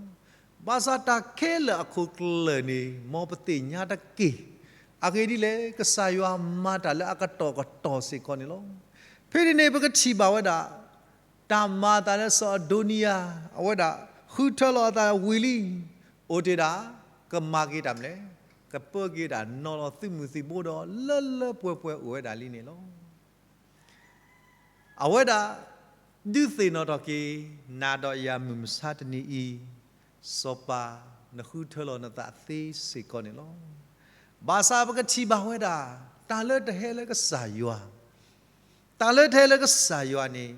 ဘၣ်ဆၣ်တၢ်ခဲလၢာ်အခိၣ်ကျၢၢ်န့ၣ် မ်ပသ့ၣ်ညါတက့ၢ်. အဂ့ၢ်ဒ်လဲၣ်, ကစၢ်ယွၤမၤတၢ်လၢအကတီၢ်ကတီၢ်စ့ၢ်ကီးန့ၣ်လီၤ. ဖဲန့ၣ်န့ၣ်ပကထံၣ်ဘၣ်ဝဲဒၣ် တၢ်မၤအသးလၢစီၤအဒိနံယၤ အဝဲဒၣ်ဃုထၢလီၤအသးဝံၤလံ, အိၣ်တ့ၢ်ဒၣ် ကမၤက့ၤတၢ်မနုၤလဲၣ်, ကပၢက့ၤဝဲဒၣ်နီၢ်လီၤသုးမုၢ်သံၣ်ဘိဒီးလၢလၢပှဲၤပှဲၤအိၣ်ဝဲဒၣ်လံန့ၣ်လီၤ. အဝဲဒၣ် ဒုးသ့ၣ်နီၣ်ထီၣ်က့ၤ နၤဒီးယၤမုၢ်မဆါတနံၤအံၤ, စီၤပၤ နဃုထၢလီၤနသးသ့စ့ၢ်ကီးန့ၣ်လီၤ. ဘၣ်ဆၣ်ပကထံၣ်ဘၣ်ဝဲဒၣ် တၢ်လၢတဟဲလၢကစၢ်ယွၤ, တၢ်လၢတဟဲလၢကစၢ်ယွၤန့ၣ်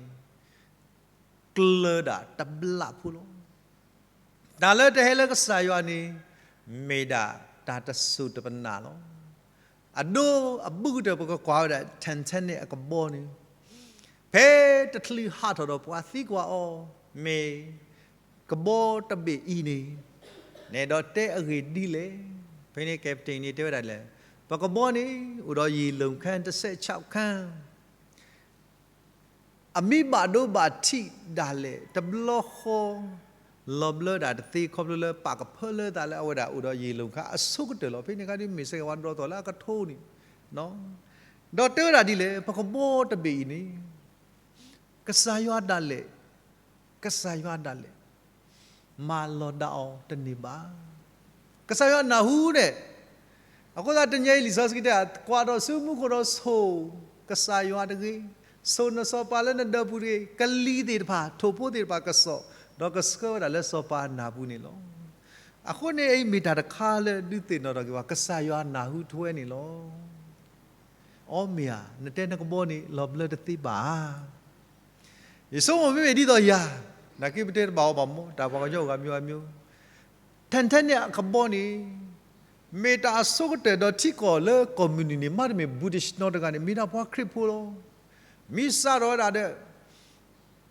ကျၢၤဒၣ်တဘျးဖိလီၤ. တၢ်လၢတဟဲလၢကစၢ်ယွၤန့ၣ် မ့ၢ်ဒၣ်တၢ်တစိၢ်တပနၢ်လီၤ. အဒိအဘူးကတၢၢ်ပကကွၢ်ဝဲဒၣ် Titanic အကဘီန့ၣ် ဖဲတချုးဟးထီၣ်ဒီးပှၤသံကွၢ်အီၤ မ့ၢ်ကဘီတဘ့ၣ်အံၤန့ၣ် နအဲၣ်ဒိးတဲအဂ့ၢ်ဒ်လဲၣ်. ဖဲန့ၣ် captain န့ၣ်တဲဝဲဒၣ်လဲၣ်, ပကဘီန့ၣ် အိၣ်ဒီးယ့ၢ်လိာ်ခၢၣ် တဆဲးဆးခၢၣ် အမ့ၢ်ဘၣ်ဒိဘၣ်ထံးဒၣ်လဲာ် တဘျီဃီ လီၤဘျၢဒၣ်တသ့ ခီဖျိလၢပာ်ကဖၢလၢသးလၢအဝဲဒၣ်အိၣ်ဒီးယ့ၢ်လိာ်ခၢၣ်အဆိကတၢၢ်လီၤ. ဖဲန့ၣ်အခါဒ်မ့ၢ်စ့ၢ်ကီးပှၤဒိးသီၣ်လၢအကထိန့ၣ်, ဒီးတဲဝဲဒၣ်ဒ်လဲၣ်, ပကဘီတဘ့ၣ်အံၤန့ၣ် ကစၢ်ယွၤဒၣ်လဲာ်, ကစၢ်ယွၤဒၣ်လဲာ် မၤလီၤဒၣ်အီၤတန့ၢ်ဘၣ်. ကစၢ်ယွၤနၢ်ဟူန့ၣ်, အဃိသတးတနံၤအံၤလံာ်စီဆှံတဲ ကွၢ်ထီၣ်ဆူမူခိၣ်ဒီးဆိၣ်ကစၢ်ယွၤတဂ့ၤ, ဆိၣ်နစီၤပၤလၢနဒၢးပူၤတဂ့ၤ, ကလံၤသ့ၣ်တဖၣ် ထိၣ်ဖိသ့ၣ်တဖၣ်ကစီၣ်, ဒီးကဆှၢဝဲဒၣ်လၢစီၤပၤအနၢ်ပူၤန့ၣ်လီၤ. အဃိန့ၣ်အံၤမ့ၢ်တၢ်တခါလၢဒုးသ့ၣ်နီၣ်ထီၣ်က့ၤပှၤ ကစၢ်ယွၤနၢ်ဟူထဝဲန့ၣ်လီၤ. အီမ့ၢ်ဧါ, နတဲနကဘီန့ၣ် လီၤဘျၢတသ့ဘၣ်ဧါ. ယဆိကမိၣ်မ့မ့ၢ်ဒ်သိးယၤ, နာ်က့ပတဲတဘၣ်အီၤဘၣ်မ့ၢ် တၢ်ပှၤကညီအိၣ်ဂၤမံၤဂၤမံၤ, Titanic အကဘီန့ၣ် မ့ၢ်တၢ်အဆိကတၢၢ်ဒီးထံကီၢ်လၢကီၢ်မုၢ်နုာ်န့ၣ် မ့တမ့ၢ် British နီတဂၤန့ၣ် မ့ၢ်ဒၣ်ပှၤခရံာ်ဖိလီၤ. မ့ၢ်စးထီၣ်ဝဲဒၣ်ဒီး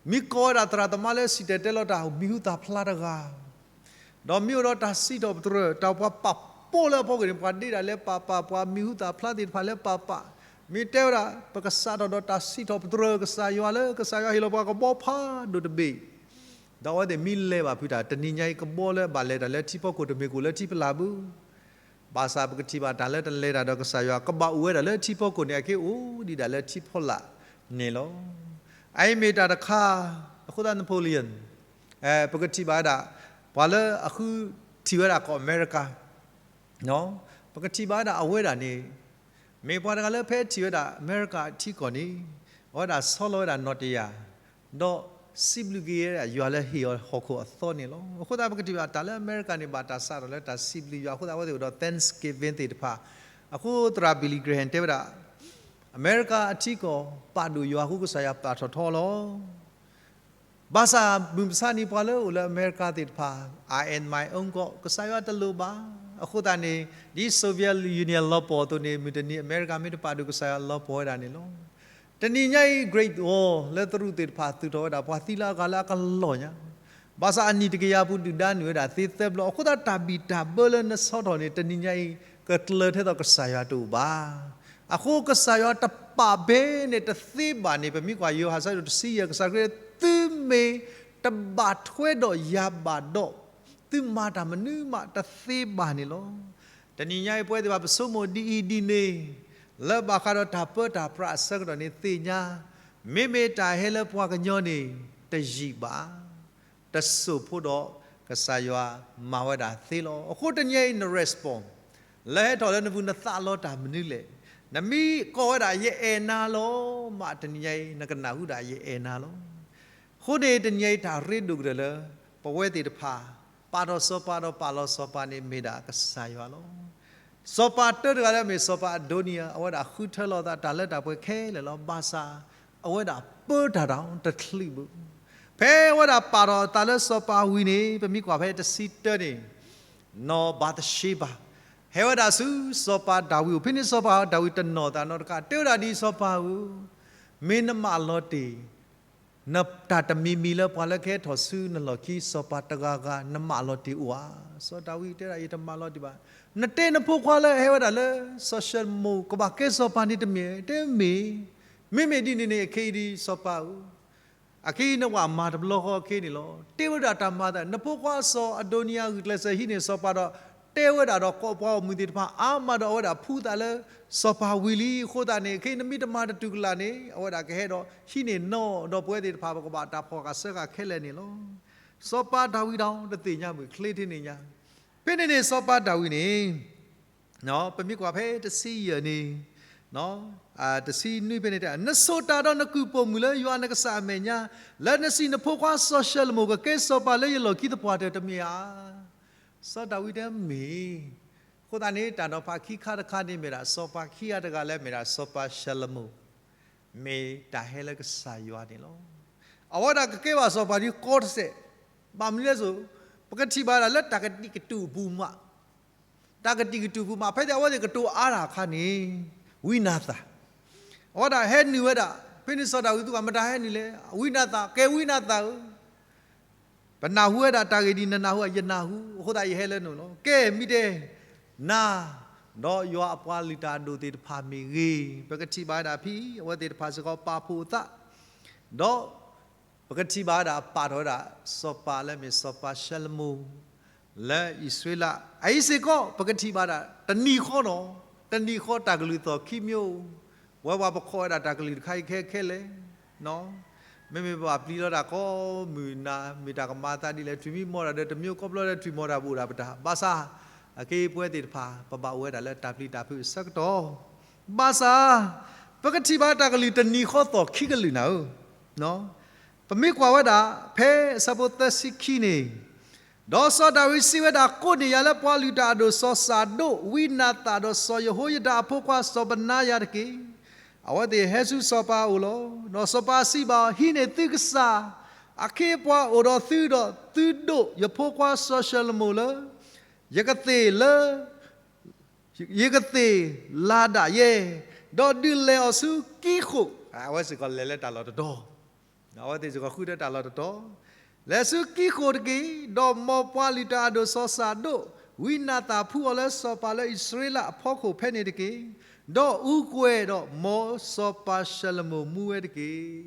မ့ၢ်ကိးဝဲဒၣ်သရၣ်သမါလၢစံၣ်တဲၤတဲလီၤတၢ်မံၤဟူသၣ်ဖျါတဂၤ, ဒီးမ့ၢ်အိၣ်ဒီးတၢ်စံးထီၣ်ပတြၢၤ, တၢ်ပှၤပာ်ဖှိၣ်လၢအဖီခိၣ်န့ၣ် ပှၤဒ့ဒၣ်လၢပာ်ပာ်, ပှၤမံၤဟူသၣ်ဖျါသ့ၣ်တဖၣ်လၢပာ်ပာ်, မ့ၢ်တဲဝဲဒၣ် ပကစးထီၣ်ဒီးတၢ်စံးထီၣ်ပတြၢၤကစၢ်ယွၤလၢကစၢ်ယွၤဟ့ၣ်လီၤပှၤကဘီဖးဒိၣ်တဘ့ၣ်, ဒီးအဝဲသ့ၣ်မ့ၢ်လဲၤဘၣ်ဖုးတၢ် တနံၤညါအံၤကဘီလၢဘၣ်လဲၤတၢ်လၢထံဖီခိၣ်တမ့ၢ်ကအိၣ်လၢထံဖီလာ်ဘၣ်. ဘၣ်ဆၣ်ပကထံၣ်ဘၣ်တၢ်လၢတလဲၤတၢ်ဒီးကစၢ်ယွၤ ကဘၣ်အိၣ်ဝဲဒၣ်လၢထံဖီခိၣ်န့ၣ် အက့ၢ်အိၣ်ဒံးဒၣ်လၢထံဖီလာ်န့ၣ်လီၤ. အအံၤမ့ၢ်တၢ်တခါ, အဃိသတး Napoleon ပကထံၣ်ဘၣ်ဝဲဒၣ် ပှၤလၢအဃုထံၣ်ဝဲဒၣ်ကီၢ်အမဲရကၤ, ပကထံၣ်ဘၣ်ဝဲဒၣ်အဝဲဒၣ်န့ၣ် မ့ၢ်ပှၤတဂၤလၢဖဲထံၣ်ဝဲဒၣ်အမဲရကၤထံကီၢ်န့ၣ် အဝဲဒၣ်ဆီလီၤဝဲဒၣ်နီၣ်တယၢ်, ဒီးစံးဘျုးက့ၤဝဲဒၣ်ယွၤလၢဟ့ၣ်အီၤဟီၣ်ခိၣ်အသီန့ၣ်လီၤ. အဃိသတးပကထံၣ်ဘၣ်တၢ်လၢအမဲရကၤန့ၣ် ဘၣ်တၢ်စးထီၣ်လၢတၢ်စံးဘျုးယွၤ အဃိသတးအဝဲသ့ၣ်အိၣ်ဒီး Thanksgiving သ့ၣ်တဖၣ်, အဃိသရၣ် Billy Graham တဲဝဲဒၣ် အမဲရကၤအထံကီၢ် ပာ်ဒိၣ်ယွၤအဃိ ကစၢ်ယွၤပာ်ထီၣ်ထီလီၤ. ဘၣ်ဆၣ်မုၢ်မဆါနံၤပှၤလၢအိၣ်လၢအမဲရကၤသ့ၣ်တဖၣ် I and my own God ကစၢ်ယွၤတလိၣ်ဘၣ်. အဃိသတးန့ၣ် ဒ် Soviet Union လီၤပှီၢ်အသိးန့ၣ် မုၢ်တနံၤအမဲရကၤမ့ၢ်တပာ်ဒိၣ်ကစၢ်ယွၤလီၤပှီၢ်ဝဲဒၣ်န့ၣ်လီၤ. တနံၤညါအံၤ Great Wall လၢသရူးသ့ၣ်တဖၣ်သုးထီၣ်ဝဲဒၣ် ပှၤသံလၢအဂၤလၢအကလီၢ်ညါ, ဘၣ်ဆၣ်အနံၣ်တကယၤပူၤဒုၣ်ဒါနုာ်ဝဲဒၣ်သ့သၢဘျီ, အဃိသတးတၢ်ဘံၣ်တၢ်ဘၢလၢနဆီထီၣ်န့ၣ် တနံၤညါအံၤ ကကျၢၤထဲသိးကစၢ်ယွၤတအိၣ်ဘၣ်. အဃိကစၢ်ယွၤတပာ်ဘဲန့ၣ်တသ့ဘၣ်န့ၣ် ပမ့ၢ်ကွၢ်ယိၤဟၣ်အဆၢဒိၣ်တဆံယဲၢ် ကစၢ်ခရံာ် သုမ့ၢ်တဘၣ်ထွဲဒီးယၤဘၣ်ဒီး သုမၤတၢ်မနုၤမးတသ့ဘၣ်န့ၣ်လီၤ. တနံၤညါအံၤပဝဲသ့ၣ်တဖၣ်ပဆိကမိၣ်ဒ်အံၤဒ်န့ၣ် လၢဘၣ်ဃးဒီးတၢ်ပၢတၢ်ပြးအဆၢကတီၢ်န့ၣ်သ့ၣ်ညါ, မ့မ့ၢ်တၢ်ဟဲလၢပှၤကညီန့ၣ် တယံာ်ဘၣ် တစိၢ်ဖိဒီးကစၢ်ယွၤမၤဝဲဒၣ်သ့လီၤ. အဃိတနံၤအံၤ န response လၢဟဲထီၣ်လၢနပူၤနသးလီတၢ်မနုၤလဲၣ်. နမ့ၢ်ကိးဝဲဒၣ်ယအဲၣ်နၤလီၤမး တနံၤညါအံၤ နကနၢ်ဟူဒၣ်ယအဲၣ်နၤလီၤ. အဃိန့ၣ်တနံၤအံၤတၢ်ရ့ဒိၣ်ကတၢၢ်လၢ ပဝဲသ့ၣ်တဖၣ် ပာ်ထီၣ်စီၤပၤဒီးပာ်လီၤစီၤပၤန့ၣ်မ့ၢ်ဒၣ်ကစၢ်ယွၤလီၤ. စီၤပၤတၢတဂၤလၢအမ့ၢ်စီၤပၤအဒိနံယၤ အဝဲဒၣ်ဃုထၢလီၤအသးတၢ်လၢတၢ်ပှဲၤခဲလၢာ်လီၤ. ဘၣ်ဆၣ် အဝဲဒၣ်ပၢတၢ်ဒီးတချုးဘၣ်. ဖဲအဝဲဒၣ်ပာ်ထီၣ်အသးလၢစီၤပၤဝံၤန့ၣ် ပမ့ၢ်ကွၢ်ဖဲတဆံတၢန့ၣ် နီၢ်ဘၤသရှ့ဘၤ ဟဲဝဲဒၣ်ဆူစီၤပၤဒၤဝံးအအိၣ် ဖဲန့ၣ်စီၤပၤဒၤဝံးတနီၢ်သးနီတခါ တဲဝဲဒၣ်ဒ်အံၤ စီၤပၤဧၢ, မ့ၢ်နမၢလီၤတ့ၢ် နတၢ်တမံၤမံၤလၢပှၤလၢကဟဲထီၣ်ဆူနလီၢ်ခံ စီၤပၤတဂၤဂၤ နမၢလီၤတ့ၢ်အိၣ်ဧါ. စီၤဒၤဝံးတဲဒၣ် ယတမၢလီၤတ့ၢ်ဘၣ်. နတဲနဖိခွါလၢအဟဲဝဲဒၣ်လၢ စီၤၡလိၤမိၣ် ကဘၣ်ကဲစီၤပၤန့ၣ်တမ့ၢ်ဧါ. တဲမ့ၢ်, မ့မ့ၢ်ဒ်န့ၣ်န့ၣ် အခဲအံၤဒ်အံၤ စီၤပၤဧၢ, အခဲအံၤနဝဲမၤတဘျီဃီအခဲအံၤန့ၣ်လီၤ. တဲဝဲဒၣ်တၢ်မၤသး နဖိခွါစီၤအဒိနံယၤဂုာ်ကျဲးစၢးဟံးန့ၢ်စီၤပၤဒီး တဲဝဲဒၣ်ဒီးကိးပှၤဂီၢ်မုၢ်သ့ၣ်တဖၣ်အါမးဒီး အဝဲဒၣ်ဖှူသးလၢစီၤပၤဝံၤလံ. အဃိသတးန့ၣ် ခဲအံၤနမ့ၢ်တမၤတတူၢ်ကလာ်န့ၣ် အဝဲဒၣ်ကဟဲဒီးဟံးန့ၢ်နီၢ်ဒီးပဝဲသ့ၣ်တဖၣ် ပကဘၣ်တၢ်ဖီၣ်ဃာ်စၢဃာ်ခဲလၢာ်န့ၣ်လီၤ. စီၤပၤဒၤဝံးဒီးတသ့ၣ်ညါမုၢ်ချ့ထံန့ၣ်ညါ ဖဲန့ၣ်န့ၣ် စီၤပၤဒၤဝံးန့ၣ် ပမ့ၢ်ကွၢ်ဖဲတဆံယဲၢ်န့ၣ် တဆံနွံဖဲန့ၣ်တဲ နဆိၣ်တၢ်ဒီးနကုၢ်ပိာ်မုၣ်လၢယွၤနကစၢ်အမဲာ်ညါ လၢနစံးနဖိခွါစီၤၡလိၤမိၣ် ကကဲစီၤပၤလၢယလီၢ်ခံသပှၢ်တၢၢ်တမ့ၢ်ဧါ. စီၤဒၤဝံးတဲမ့ၢ်. အဃိသတးန့ၣ် တၢ်နီၤဖးခံခါတခါန့ၣ်မ့ၢ်ဒၣ် စီၤပၤခံဂၤတဂၤလၢမ့ၢ်ဒၣ်စီၤပၤၡလိၤမိၣ် မ့ၢ်တၢ်ဟဲလၢကစၢ်ယွၤန့ၣ်လီၤ. အဝဲဒၣ်ကကဲဘၣ်စီၤပၤဒ်ကီတစဲး, ဘၣ်မနုၤလဲၣ်စိၤ, ပကထံၣ်ဘၣ်ဒၣ်လၢတၢ်ကတံာ်ကတူာ်ပူၤမး, တၢ်ကတံာ်ကတူာ်ပူၤမး ဖဲသ့ၣ်အဝဲသ့ၣ်ကတိၤအါတၢ်အခါန့ၣ် ဝံနၤသၣ် အဝဲဒၣ်ဟဲနုာ်ဝဲဒၣ်, ဖဲန့ၣ်စီၤဒၤဝံးသူၣ်ကမတၤဟဲနုာ်လဲၣ်, ဝံနၤသၣ်, ကဲဝံနၤသၣ်ဧၢ ပနၢ်ဟူဝဲဒၣ်တၢ်ဂ့ၢ်ဒ်နနၢ်ဟူဧါ, ယနၢ်ဟူ, အဃိသတးယဟဲလၢနအိၣ်လီၤ. ကဲ မ့ၢ်တဲ, နၤ, ဒီးယွၤအပှၤလုၢ်တၢ်အဒိၣ်သ့ၣ်တဖၣ်မ့ၢ်ဂ့ၤ, ပကထံၣ်ဘၣ်ဝဲဒၣ်ဖဲအံၤ အဝဲသ့ၣ်တဖၣ်စ့ၢ်ကီးပာ်ဖှိၣ်အသး, ဒီး ပကထံၣ်ဘၣ်ဝဲဒၣ်ပာ်ထီၣ်ဝဲဒၣ် စီၤပၤလၢမ့ၢ်စီၤပၤၡလိၤမိၤ လၢအံၣ်စရ့လး အအံၤစ့ၢ်ကီး ပကထံၣ်ဘၣ်ဒၣ် တနံၤဃီနီၤ, တနံၤဃီတၢ်ကလုၢ်သီၣ်ခံမံၤ, ဝဲပှၤပခိးဝဲဒၣ်တၢ်ကလုၢ်တခါအံၤခဲခဲလဲၣ် မ့မ့ၢ်ပဘၣ်ပျံၤလီၤတၢ်ကိးမုၢ်နၤ မ့ၢ်တၢ်ကမၤအသးဒ်လဲၣ်, ထွံၣ်မံမီၢ်တၢ်ဒီးတမံၤ, ကိးဘျီဒီးထွံၣ်မီၢ်တၢ်ဘၣ်အိၣ်ဒၣ်ပတၢ်, ဘၣ်ဆၣ်, အက့ပဝဲသ့ၣ်တဖၣ် ပဘၣ်အိၣ်ဝဲဒၣ်လၢတၢ်ပျံၤတၢ်ဖုးအဆၢကတီၢ်, ဘၣ်ဆၣ်, ပကထံၣ်ဘၣ်တၢ်ကလုၢ်တနံၤဃီသီၣ်ခံကလုာ်နၤဧၢ ပမ့ၢ်ကွၢ်ဝဲဒၣ် ဖဲအဆၢဖိသၢဆံခံန့ၣ်, ဒီးစီၤဒၤဝံးစံးဝဲဒၣ်, ကိးန့ၢ်ယၤလၢပှၤလုၢ်တၢ်အဒိၣ်စီၤစၤဒိၣ်, ဝံနၤသၣ်, ဒီးစီၤယဟိယဒၤအဖိခွါစီၤဘနါယၤတက့ၢ်. အဝဲသ့ၣ်ဟဲဆူစီၤပၤအအိၣ်လီၤ. ဒီးစီၤပၤစံးဘၣ်အီၤ, ဟံးန့ၢ်သုကစၢ်အခ့အပှၤအိၣ်ဒီးသုဒီးသုဒိးယဖိခွါစီၤၡလိၤမိၤလၢ ယကသ့ၣ်လၢ ယကသ့ၣ်လၤဒၣ်ယဲ, ဒီးဒုးလဲၤအီၤဆူကံဃိာ်, အဝဲစ့ၢ်ကီးလဲၤလၢတၢ်လီၢ်တတီၤ, အဝဲသ့ၣ်စ့ၢ်ကီးဃုထၢတၢ်လီၢ်တတီၤ, လဲၤဆူကံဃိာ်တက့ၢ်. ဒီးမ်ပှၤလုၢ်တၢ်အဒိၣ်စီၤစၤဒိၣ်, ဝံနၤသၣ်ဖှူအီၤလၢစီၤပၤလၢအံၣ်စရ့လးအဖီခိၣ်ဖဲန့ၣ်တက့ၢ်. ဒီးအူကွဲၤဒီးမ်စီၤပၤၡလိၤမိၤမူဝဲတက့ၢ်.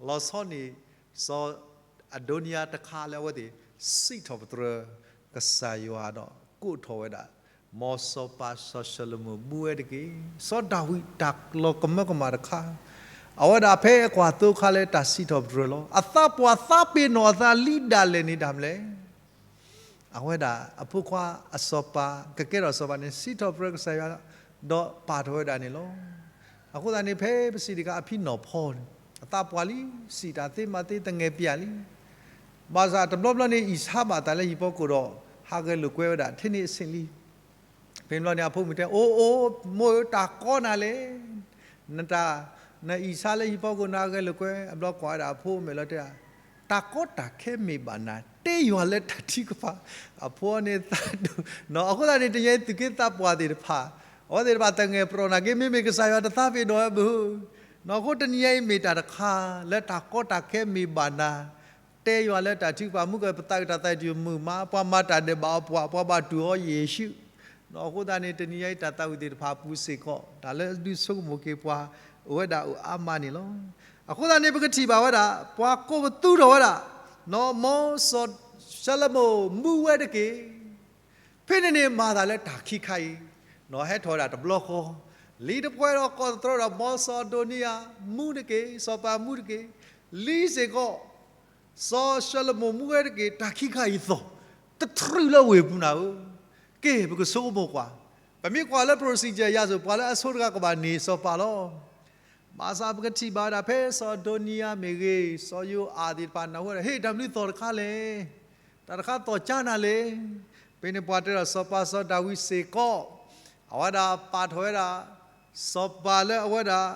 လီၤဆီန့ၣ် စီၤအဒိနံယၤတခါလၢအဝဲသ့ၣ် စံးထီၣ်ပတြၢၤကစၢ်ယွၤဒီးကိးထီၣ်ဝဲဒၣ်, မ်စီၤပၤစီၤၡလိၤမိၤမူဝဲတက့ၢ်. စီၤဒၤဝံးတၢ်လီၤကမၢကမၣ်တခါ, အဝဲဒၣ်ဖဲအကွၢ်သိခါလၢတၢ်စံးထီၣ်ပတြၢၤလီၤ. အသးပှၢ်သးပ့ၤနီၣ်အသးလံဒၣ်လဲာ်န့ၣ်တၢ်မနုၤလဲၣ် အဝဲဒၣ်အဖိခွါအစီၤပၤ ကကဲထီၣ်စီၤပၤန့ၣ် စံးထီၣ်ပတြၢၤကစၢ်ယွၤ ဒီးပာ်ထီၣ်ဝဲဒၣ်န့ၣ်လီၤ. အဃိသတးန့ၣ် ဖဲပစံးတခါအဖံနီၢ်ဖီန့ၣ် အသးပှၢ်လံ, စံးတၢ်သ့မၤသ့သငဲးပၠးလံ. ဘၣ်ဆၣ်တဘျီဘျီန့ၣ် အံၣ်ဆါဘၣ်သးလၢဟံၣ်ဖီခိၣ်ဒီး ဟးဂဲၤလိာ်ကွဲဝဲဒၣ် ထဲန့ၣ်အဆင့်လံ. ဖဲန့ၣ်ဘျီန့ၣ် အဖိမုၣ်တဲ, အိၣ်အိၣ် မိၢ်ဧၢ တၢ်ကီနၤလဲၣ် နတၢ်, နအံၣ်ဆါလၢဟံၣ်ဖီခိၣ် နဟးဂဲၤလိာ်ကွဲ, အဘျီကွၢ်ဝဲဒၣ်အဖိမဲာ်လီၤတဲဒၣ်, တၢ်ကီတၢ်ခဲမ့ၢ်ဘၣ်နၤ, တဲယွၤလၢတၢ်ထုကဖၣ်. အဖိန့ၣ်သးဒိၣ်, အဃိသတးန့ၣ် တနံၤအံၤသုးက့သးပှၢ်သ့ၣ်တဖၣ်, အဝဲသ့ၣ်တဖၣ်သငဲးပရီၣ်နာ်က့ မ့မ့ၢ်ကစၢ်ယွၤတသးပ့ၤနီၣ်ဝဲဘၣ်. အဃိတနံၤအံၤမ့ၢ်တၢ်တခါ လၢတၢ်ကီတၢ်ခဲမ့ၢ်ဘၣ်နၤ, တဲယွၤလၢတၢ်ထုကဖၣ်, မုၢ်ကပသးကတၢၢ်သးတမုာ်မး, ပှၤမၤတၢ်ဒဲးဘးအီၤပှၤ, ပှၤဘၣ်တူၢ်အီၤယ့ၣ်ၡူး အဃိသတးန့ၣ် တနံၤညါအံၤ တၢ်သးဝံၣ်သ့ၣ်တဖၣ်အပူၤစ့ၢ်ကီး တၢ်လၢဒုးဆိကမိၣ်က့ၤပှၤ အိၣ်ဝဲဒၣ်အိၣ်အါမးန့ၣ်လီၤ. အဃိသတးန့ၣ် ပကထံၣ်ဘၣ်ဝဲဒၣ် ပှၤကိးပသူထီၣ်ဝဲဒၣ် မ်စီၤၡလိၤမိၣ်မူဝဲတက့ၢ်. ဖဲန့ၣ်န့ၣ် မၤသးလၢတၢ်ခံခါအံၤ ဟဲထီၣ်ဝဲဒၣ်တဘျီဃီ, လံာ်တပှဲၤဒီးကိးသတြီဒီး မ်စီၤအဒိနံယၤမူတက့ၢ်, စီၤပၤမူတက့ၢ်, လံာ်စ့ၢ်ကီး စီၤၡလိၤမိၣ်မူဝဲတက့ၢ်, တၢ်ခံခါအံၤသီၣ် တထြူးလၢဝ့ၢ်ပူၤနၤဧၢ. ကဲ ပကဆိကမိၣ်ကွၢ်, ပမ့ၢ်ကွၢ်လၢ procedure ယၤစိၤ ပှၤလၢအဆိတဂၤကဘၣ်န့ၢ်စီၤပၤလီၤ. ဘၣ်ဆၣ်ပကထံၣ်ဘၣ်ဝဲဒၣ် ဖဲစီၤအဒိနံယၤမ့ၢ်ဂ့ၤ, စီၤယိၤအၤသ့ၣ်တဖၣ်နၢ်ဟူဝဲဒၣ် ဟ့ၣ် တၢ်မနုၤသီၣ်တခါလဲၣ်, တၢ်တခါသီၣ်ကၠါနၤလဲၣ်. ဖဲန့ၣ်ပှၤတဲဒီးစီၤပၤစီၤဒၤဝံးစ့ၢ်ကီး အဝဲဒၣ်ပာ်ထီၣ်ဝဲဒၣ် စီၤပၤလၢအဝဲဒၣ်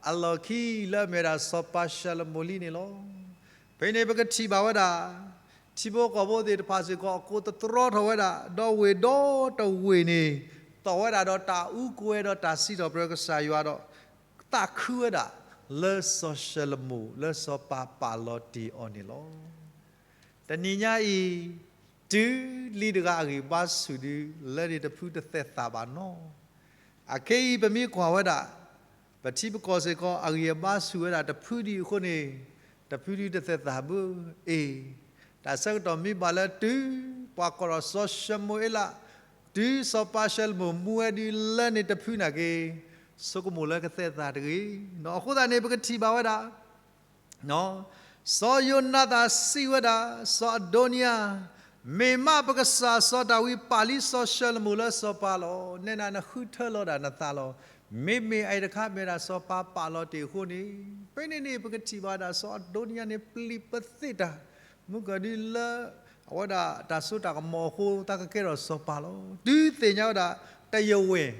အလီၢ်ခံလၢအမ့ၢ်ဝဲဒၣ်စီၤပၤၡလိၤမိၣ်လံန့ၣ်လီၤ. ဖဲန့ၣ်ပကထံၣ်ဘၣ်ဝဲဒၣ် ထံဖိကီၢ်ဖိသ့ၣ်တဖၣ်စ့ၢ်ကီး အကိးသတြီထီၣ်ဝဲဒၣ် ဒီးဝ့ၢ်ဒီတဝ့ၢ်န့ၣ် သီၣ်ဝဲဒၣ်ဒီးတၢ်အူကွဲၤဒီးတၢ်စံးထီၣ်ပတြၢၤကစၢ်ယွၤဒီး သးခုဝဲဒၣ်လၢစီၤၡလိၤမိၣ် လၢစီၤပၤပာ်လီၤတ့ၢ်အီၤန့ၣ်လီၤ. တနံၤညါအံၤ တုၤလံတဂၤအဂံၢ်ဘါဆူၣ်ဒု လၢန့ၣ်တဖုတသဲးသးဘၣ်နီၤ. အခဲအံၤပမ့ၢ်ကွၢ်ဝဲဒၣ် ပထံပကီၢ်စ့ၢ်ကီး အဂံၢ်အဘါဆူၣ်ဝဲဒၣ်တဖုဒံးအဃိန့ၣ် တဖုဒုတသဲးသးဘၣ်. အ့ တၢ်ဆၢကတီၢ်မ့ၢ်ဘၣ်လၢတုၤ ပှၤကိးဒီးစီၤၡမူၤအ့လး တုၤစီၤပၤၡလိၤမိၣ်မူဝဲဒု လၢန့ၣ်တဖုနာ်က့ ဆိကမိၣ်လၢကသဲးသးတဂ့ၤ. ဒီးအဃိသတးန့ၣ် ပကထံၣ်ဘၣ်ဝဲဒၣ် စီၤယိၤနၤသၣ်စံးဝဲဒၣ် စီၤအဒိနံယၤ, မ့ၢ်မးပကစၢ်စီၤဒၤဝံးပာ်လံစီၤၡလိၤမိၣ်လၢစီၤပၤလီၤ. နဲဒၣ်နဃုထၢလီၤဒၣ်နသးလီၤ. မ့မ့ၢ်အအံၤတခါမ့ၢ်ဒၣ်စီၤပၤပာ်လီၤတ့ၢ်အဃိန့ၣ်, ဖဲန့ၣ်န့ၣ် ပကထံၣ်ဘၣ်ဝဲဒၣ်စီၤအဒိနံယၤန့ၣ် ပျံၤပသ့ၣ်တၢ် မုၢ်ကၢၢ်ဒုလၢ အဝဲဒၣ်တၢ်စိတၢ်ကမီၤအဃိ တၢ်ကကဲထီၣ်စီၤပၤလီၤ. တုၤသ့ၣ်ညါဝဲဒၣ် တယဝဲၢ်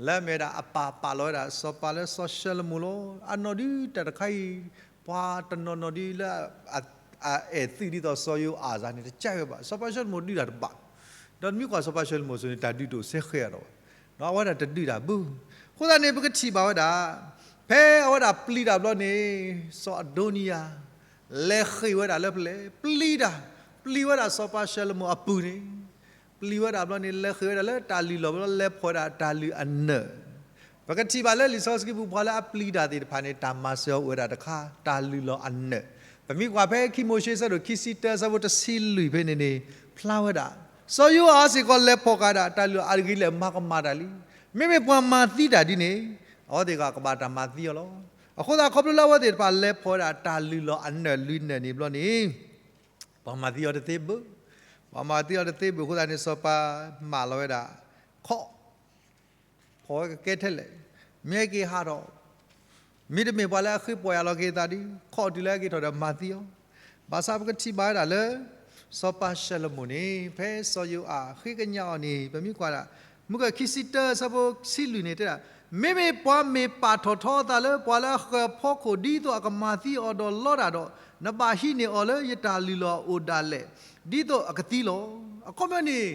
လၢအမ့ၢ်ဝဲဒၣ်အပၢ်ပာ်လီၤဝဲဒၣ်စီၤပၤလၢစီၤၡလိၤမိၣ်လီၤ. အနီၢ်ဒုတၢ်တခါအံၤ ပှၤတနီၤနီၤဒုလၢ အအဲၣ်သုးဒ်သိးစီၤယိၤအၤအသးန့ၣ် တကးဝဲဘၣ်. စီၤပၤၡလိၤမိၣ်ဒုးတၢ်တဘၣ်. ဒီးမ့ၢ်ကွၢ်စီၤပၤၡလိၤမိၣ်အစိၤန့ၣ် တၢ်ဒုးတအိၣ်စဲဃဲးအါထီၣ်ဘၣ်. အဝဲဒၣ်တဒုးတၢ်ဘၣ်. အဃိသတးန့ၣ် ပကထံၣ်ဘၣ်ဝဲဒၣ် ဖဲအဝဲဒၣ်ပျံၤတၢ်ဘျီန့ၣ် စီၤအဒိနံယၤ လဲၤဃ့ၢ်ဝဲဒၣ်လၢဖဲလဲၣ်, ပျံၤတၢ်, ပျံၤဝဲဒၣ်စီၤပၤၡလိၤမိၣ်အပုၢ်န့ၣ် ပျံၤဝဲဒၣ်ဘျီန့ၣ် လဲၤဃ့ၢ်ဝဲဒၣ်လၢတၢ်လုၢ်လီၢ်ဘျီ လဲၤဖီၣ်ဝဲဒၣ်တၢ်လုၢ်အနၢၣ်. ပကထံၣ်ဘၣ်လၢလံာ်စီဆှံပူၤ ပှၤလၢအပျံၤတၢ်သ့ၣ်တဖၣ်န့ၣ် တၢ်မၤစၢၤအီၤအိၣ်ဝဲဒၣ်တခါ တၢ်လုၢ်လီၢ်အနၢၣ်. ပမ့ၢ်ကွၢ်ဖဲခံမိၤၡ့ဆၢဒိၣ်ခံဆံတၢဆၢဖိတဆံလွံၢ်ဖဲန့ၣ်န့ၣ် ဖျါဝဲဒၣ် စီၤယိၤအၤစ့ၢ်ကီးလဲၤဖီၣ်ဃာ်ဒၣ် တၢ်လုၢ်အဂ့ၤလၢာ်မၤကမၣ်တၢ်လံ. မ့မ့ၢ်ပှၤမၤသံတၢ်ဒ်န့ၣ် အဝဲသ့ၣ်တဖၣ်ကဘၣ်တၢ်မၤသံအီၤလီၤ. အဃိသတးခီဖျိလၢအဝဲသ့ၣ်တဖၣ်လဲၤဖီၣ်ဝဲဒၣ်တၢ်လုၢ်လီၢ်အနၢၣ်လုၢ်နၢၣ်န့ၣ်ဘျီန့ၣ် ပှၤမၤသံအီၤတသ့ဘၣ်. ပှၤမၤသံအီၤတသ့ဘၣ်အဃိသတးန့ၣ် စီၤပၤမၢလီၤဝဲဒၣ် ခီၣ် ဖီၣ်ဝဲကကဲထဲလဲၣ်, မ့ၢ်ဟဲက့ၤဟးထီၣ်, မ့တမ့ၢ်ပှၤလၢအဃ့ပီၢ်ယၢ်လီၤက့ၤအသးဒီး ခီၣ်တုၤလၢဟဲက့ၤထီၣ်ဒီးမၤသံအီၤ. ဘၣ်ဆၣ်ပကထံၣ်ဘၣ်ဝဲဒၣ်လၢ စီၤပၤၡလိၤမိၣ်န့ၣ် ဖဲစီၤယိၤအၤဃ့ကညးအီၤန့ၣ် ပမ့ၢ်ကွၢ်ဒၣ် မုၢ်ကၢၢ်ခံဆံတၢဆၢဖိဆံလွံၢ်န့ၣ်တဲဒၣ်, မ့မ့ၢ်ပှၤမ့ၢ်ပာ်ထီၣ်ထီအသးလၢပှၤလၢအဃၢၤအဖီခိၣ် ဒ်သိးအကမၤသံအီၤဒီးလီတၢ်ဒီး နဘၣ်ဟံးန့ၢ်အီၤလၢယတၢ်လုၢ်လီၢ်အအိၣ်ဒၣ်လဲာ် ဒ်သိးအကသံလီၤ. အခီပညီန့ၣ်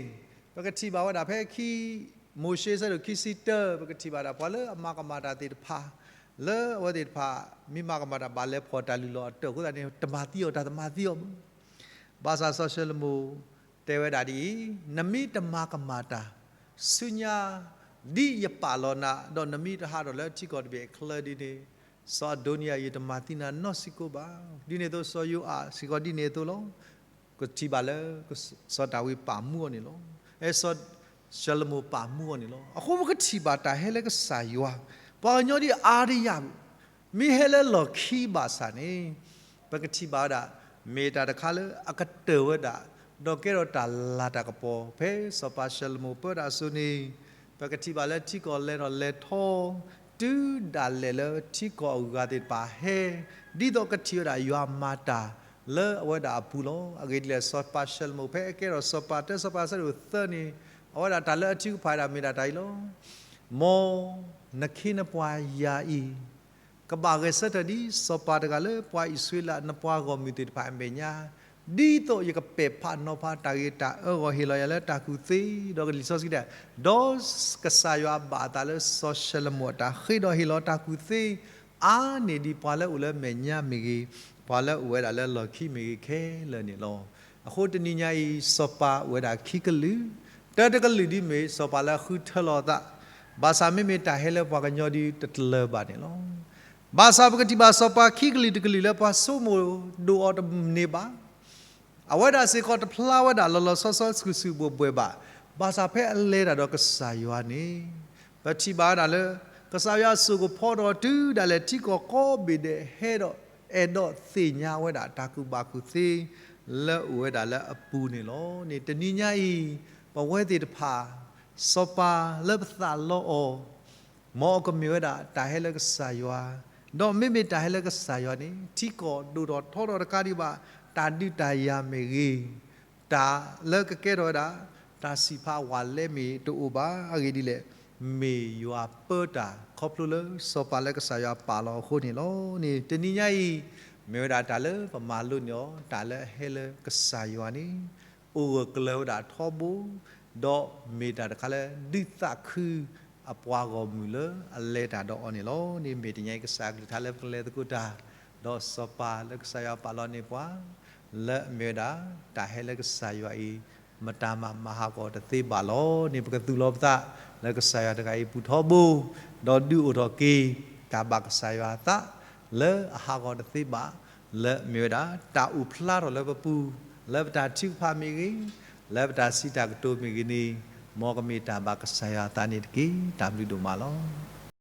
ပကထံၣ်ဘၣ်ဝဲဒၣ်ဖဲခံ မိၤၡ့ဆၢဒိၣ်ခံဆံတၢ ပကထံၣ်ဘၣ်ဒၣ်ပှၤလၢအမၤကမၣ်တၢ်သ့ၣ်တဖၣ် လၢအဝဲသ့ၣ်တဖၣ် မ့ၢ်မၤကမၣ်တၢ်ဘၣ်လဲၤဖီၣ်တၢ်လုၢ်လီၢ်အတၢၢ်အဃိသတးန့ၣ် တမၤသံအီၤ တၢ်တမၤသံအီၤဘၣ်. ဘၣ်ဆၣ်စီၤၡလိၤမိၣ်တဲဝဲဒၣ်ဒ်အံၤ, နမ့ၢ်တမၤကမၣ်တၢ် ဆူညါ ဒ်ယပာ်လီၤနၤ ဒီးနမ့ၢ်တဟးထီၣ်လၢထံကီၢ်တဘ့ၣ်အချၢဒ်န့ၣ် စီၤအဒိနံယၤ ယတမၤသံနၤနီၢ်ဆံးကိးဘၣ်. ဒ်န့ၣ်အသိးစီၤယိၤအၤစ့ၢ်ကီးဒ်န့ၣ်အသိးလီၤ. ကထံၣ်ဘၣ်လၢ စီၤဒၤဝံးပာ်မူအီၤန့ၣ်လီၤ. စီၤၡလိၤမိၣ်ပာ်မူအီၤန့ၣ်လီၤ. အဃိပကထံၣ်ဘၣ်တၢ်ဟဲလၢကစၢ်ယွၤ ပှၤကညီဒ်အါဒံးယၤ မ့ၢ်ဟဲလၢလီၢ်ခံဘၣ်ဆၣ်န့ၣ် ပကထံၣ်ဘၣ်ဝဲဒၣ် မ့ၢ်တၢ်တခါလၢအကတၢၢ်ဝဲဒၣ် ဒီးကဲထီၣ်တၢ်လၤတၢ်ကပီၤ ဖဲစီၤပၤၡလိၤမိၣ်ပၢတၢ်အစိၤန့ၣ် ပကထံၣ်ဘၣ်လၢထံကီၢ်လဲၤထီၣ်လဲၤထီ တုၤဒၣ်လဲာ်လၢထံကီၢ်အဂၤသ့ၣ်တဖၣ်ဟဲ ဒ်သိးကထံၣ်ဝဲဒၣ်ယွၤမၤတၢ်လၢအဝဲဒၣ်အပူၤလီၤ. အဂ့ၢ်ဒ်လဲၣ် စီၤပၤၡလိၤမိၣ် ဖဲအကဲထီၣ်စီၤပၤ တၢစီၤပၤဆၢဒိၣ်သၢန့ၣ် အဝဲဒၣ်တၢ်လၢအထုကဖၣ်ဝဲဒၣ်မ့ၢ်ဒၣ်တၢ်အံၤလီၤ. မ်နခ့နပှၤယၤအံၤ ကဘၣ်ဂဲၤဆၢထၢၣ်ဒ်စီၤပၤတဂၤလၢပှၤအံၣ်စရ့လး နပှၤဂီၢ်မုၢ်သ့ၣ်တဖၣ်အမဲာ်ညါ ဒ်သိးယကပဲာ်ဖးနီၤဖးတၢ်ဂ့ၤတၢ်အၢဂီၢ် ဟ့ၣ်လီၤယၤလၢတၢ်ကူၣ်သ့ ဒီးလံာ်စီဆှံတဲ ဒီးကစၢ်ယွၤဘၣ်အသးလၢစီၤၡလိၤမိၣ်အတၢ်ဃ့ဒီးဟ့ၣ်လီၤတၢ်ကူၣ်သ့ အါန့ၢ်ဒံးပှၤလၢအိၣ်လၢမဲာ်ညါမ့ၢ်ဂ့ၤ, ပှၤလၢအိၣ်ဝဲဒၣ်လၢလီၢ်ခံမ့ၢ်ဂ့ၤခဲလၢာ်န့ၣ်လီၤ. အဃိတနံၤညါအံၤ စီၤပၤအိၣ်ဝဲဒၣ်ခံကလုာ် တၢ်တကလုာ်ဒ်မ့ၢ် စီၤပၤလၢအဃုထၢလီၤအသး, ဘၣ်ဆၣ်မ့မ့ၢ်တၢ်ဟဲလၢပှၤကညီဒ်တတလၢၤဘၣ်န့ၣ်လီၤ. ဘၣ်ဆၣ်ပကထံၣ်ဘၣ်စီၤပၤခံကလုာ်တကလုာ်လၢပှၤဆိကမိၣ်ဒိၣ်အီၤတန့ၢ်ဘၣ် အဝဲဒၣ်စ့ၢ်ကီးတဖျါဝဲဒၣ်လီၤလီၤဆီဆီ စုာ်စုာ်ဘှဲၣ်ဘှဲၣ်ဘၣ်. ဘၣ်ဆၣ်ဖဲအလဲၤတၢ်ဒီးကစၢ်ယွၤန့ၣ် ပထံၣ်ဘၣ်ဝဲဒၣ်လၢ ကစၢ်ယွၤစိာ်ကဖီထီၣ်တုၤဒၣ်လဲာ် ထံကီၢ်ကိးဘ့ၣ်ဒဲးဟဲဒီး အဲၣ်ဒိးသ့ၣ်ညါဝဲဒၣ်တၢ်ကူၣ်ဘၣ်ကူၣ်သ့ လၢအိၣ်ဝဲဒၣ်လၢအပူၤန့ၣ်လီၤ. န့ၣ်တနံၤညါအံၤ ပဝဲသ့ၣ်တဖၣ် စီၤပၤလၢပသးလီအီၤ မ်အကမ့ၢ်ဝဲဒၣ်တၢ်ဟဲလၢကစၢ်ယွၤ, ဒီးမ့မ့ၢ်တၢ်ဟဲလၢကစၢ်ယွၤန့ၣ် ထံကီၢ်ဒိၣ်ထီၣ်ထီထီၣ်တခါဒံးဘၣ်, တၢ်ဒုးတၢ်ယၤမ့ၢ်ဂ့ၤ, တၢ်လၢကကဲထီၣ်ဝဲဒၣ် တၢ်စံးဖးဝးလဲမ့ၢ်တအိၣ်ဘၣ်. အဂ့ၢ်ဒ်လဲၣ်, မ့ၢ်ယွၤပၢတၢ်ခီဖျိလၢစီၤပၤလၢကစၢ်ယွၤပာ်လီၤအဃိန့ၣ်လီၤ. န့ၣ်တနံၤညါအံၤ မ့ၢ်ဝဲဒၣ်တၢ်လၢပမၤလိန့ၢ်အီၤ တၢ်လၢအဟဲလၢကစၢ်ယွၤန့ၣ် အိၣ်ဂၢၢ်ကျၢၤဝဲဒၣ်ထီဘိ, ဒီးမ့ၢ်တၢ်တခါလၢဒုးသးခုအပှၤဂီၢ်မုၢ်လၢအလဲၤတၢ်ဒီးအီၤန့ၣ်လီၤ. န့ၣ်မ့ၢ်တနံၤညါအံၤကစၢ်အကလုၢ်ကထါလၢပကလဲၤသကိးတၢ်, ဒီးစီၤပၤလၢကစၢ်ယွၤပာ်လီၤန့ၢ်ပှၤ လၢအမ့ၢ်ဝဲဒၣ် တၢ်ဟဲလၢကစၢ်ယွၤအံၤ မတၤမၤမၤဟးဂီၤတသ့ဘၣ်လီၤ. န့ၣ်ပကသူၣ်လီၤပသးလၢကစၢ်ယွၤတဂၤအံၤပူၤထီဘိ, ဒီးဒုးအိၣ်ထီၣ်က့ၤ တၢ်ဘၣ်ကစၢ်ယွၤအသး လၢအဟးဂီၤတသ့ဘၣ်, လၢအမ့ၢ်ဝဲဒၣ် တၢ်အိၣ်ဖျါထီၣ်လၢပပူၤ, လၢပတၢ်ထုကဖၣ်မ့ၢ်ဂ့ၤ, လၢပတၢ်စံးတၢ်ကတိၤမ့ၢ်ဂ့ၤန့ၣ်, မ်ကမ့ၢ်တၢ်ဘၣ်ကစၢ်ယွၤအသးန့ၣ်တက့ၢ်. တၢ်ဘျုးဒိၣ်မးလီၤ.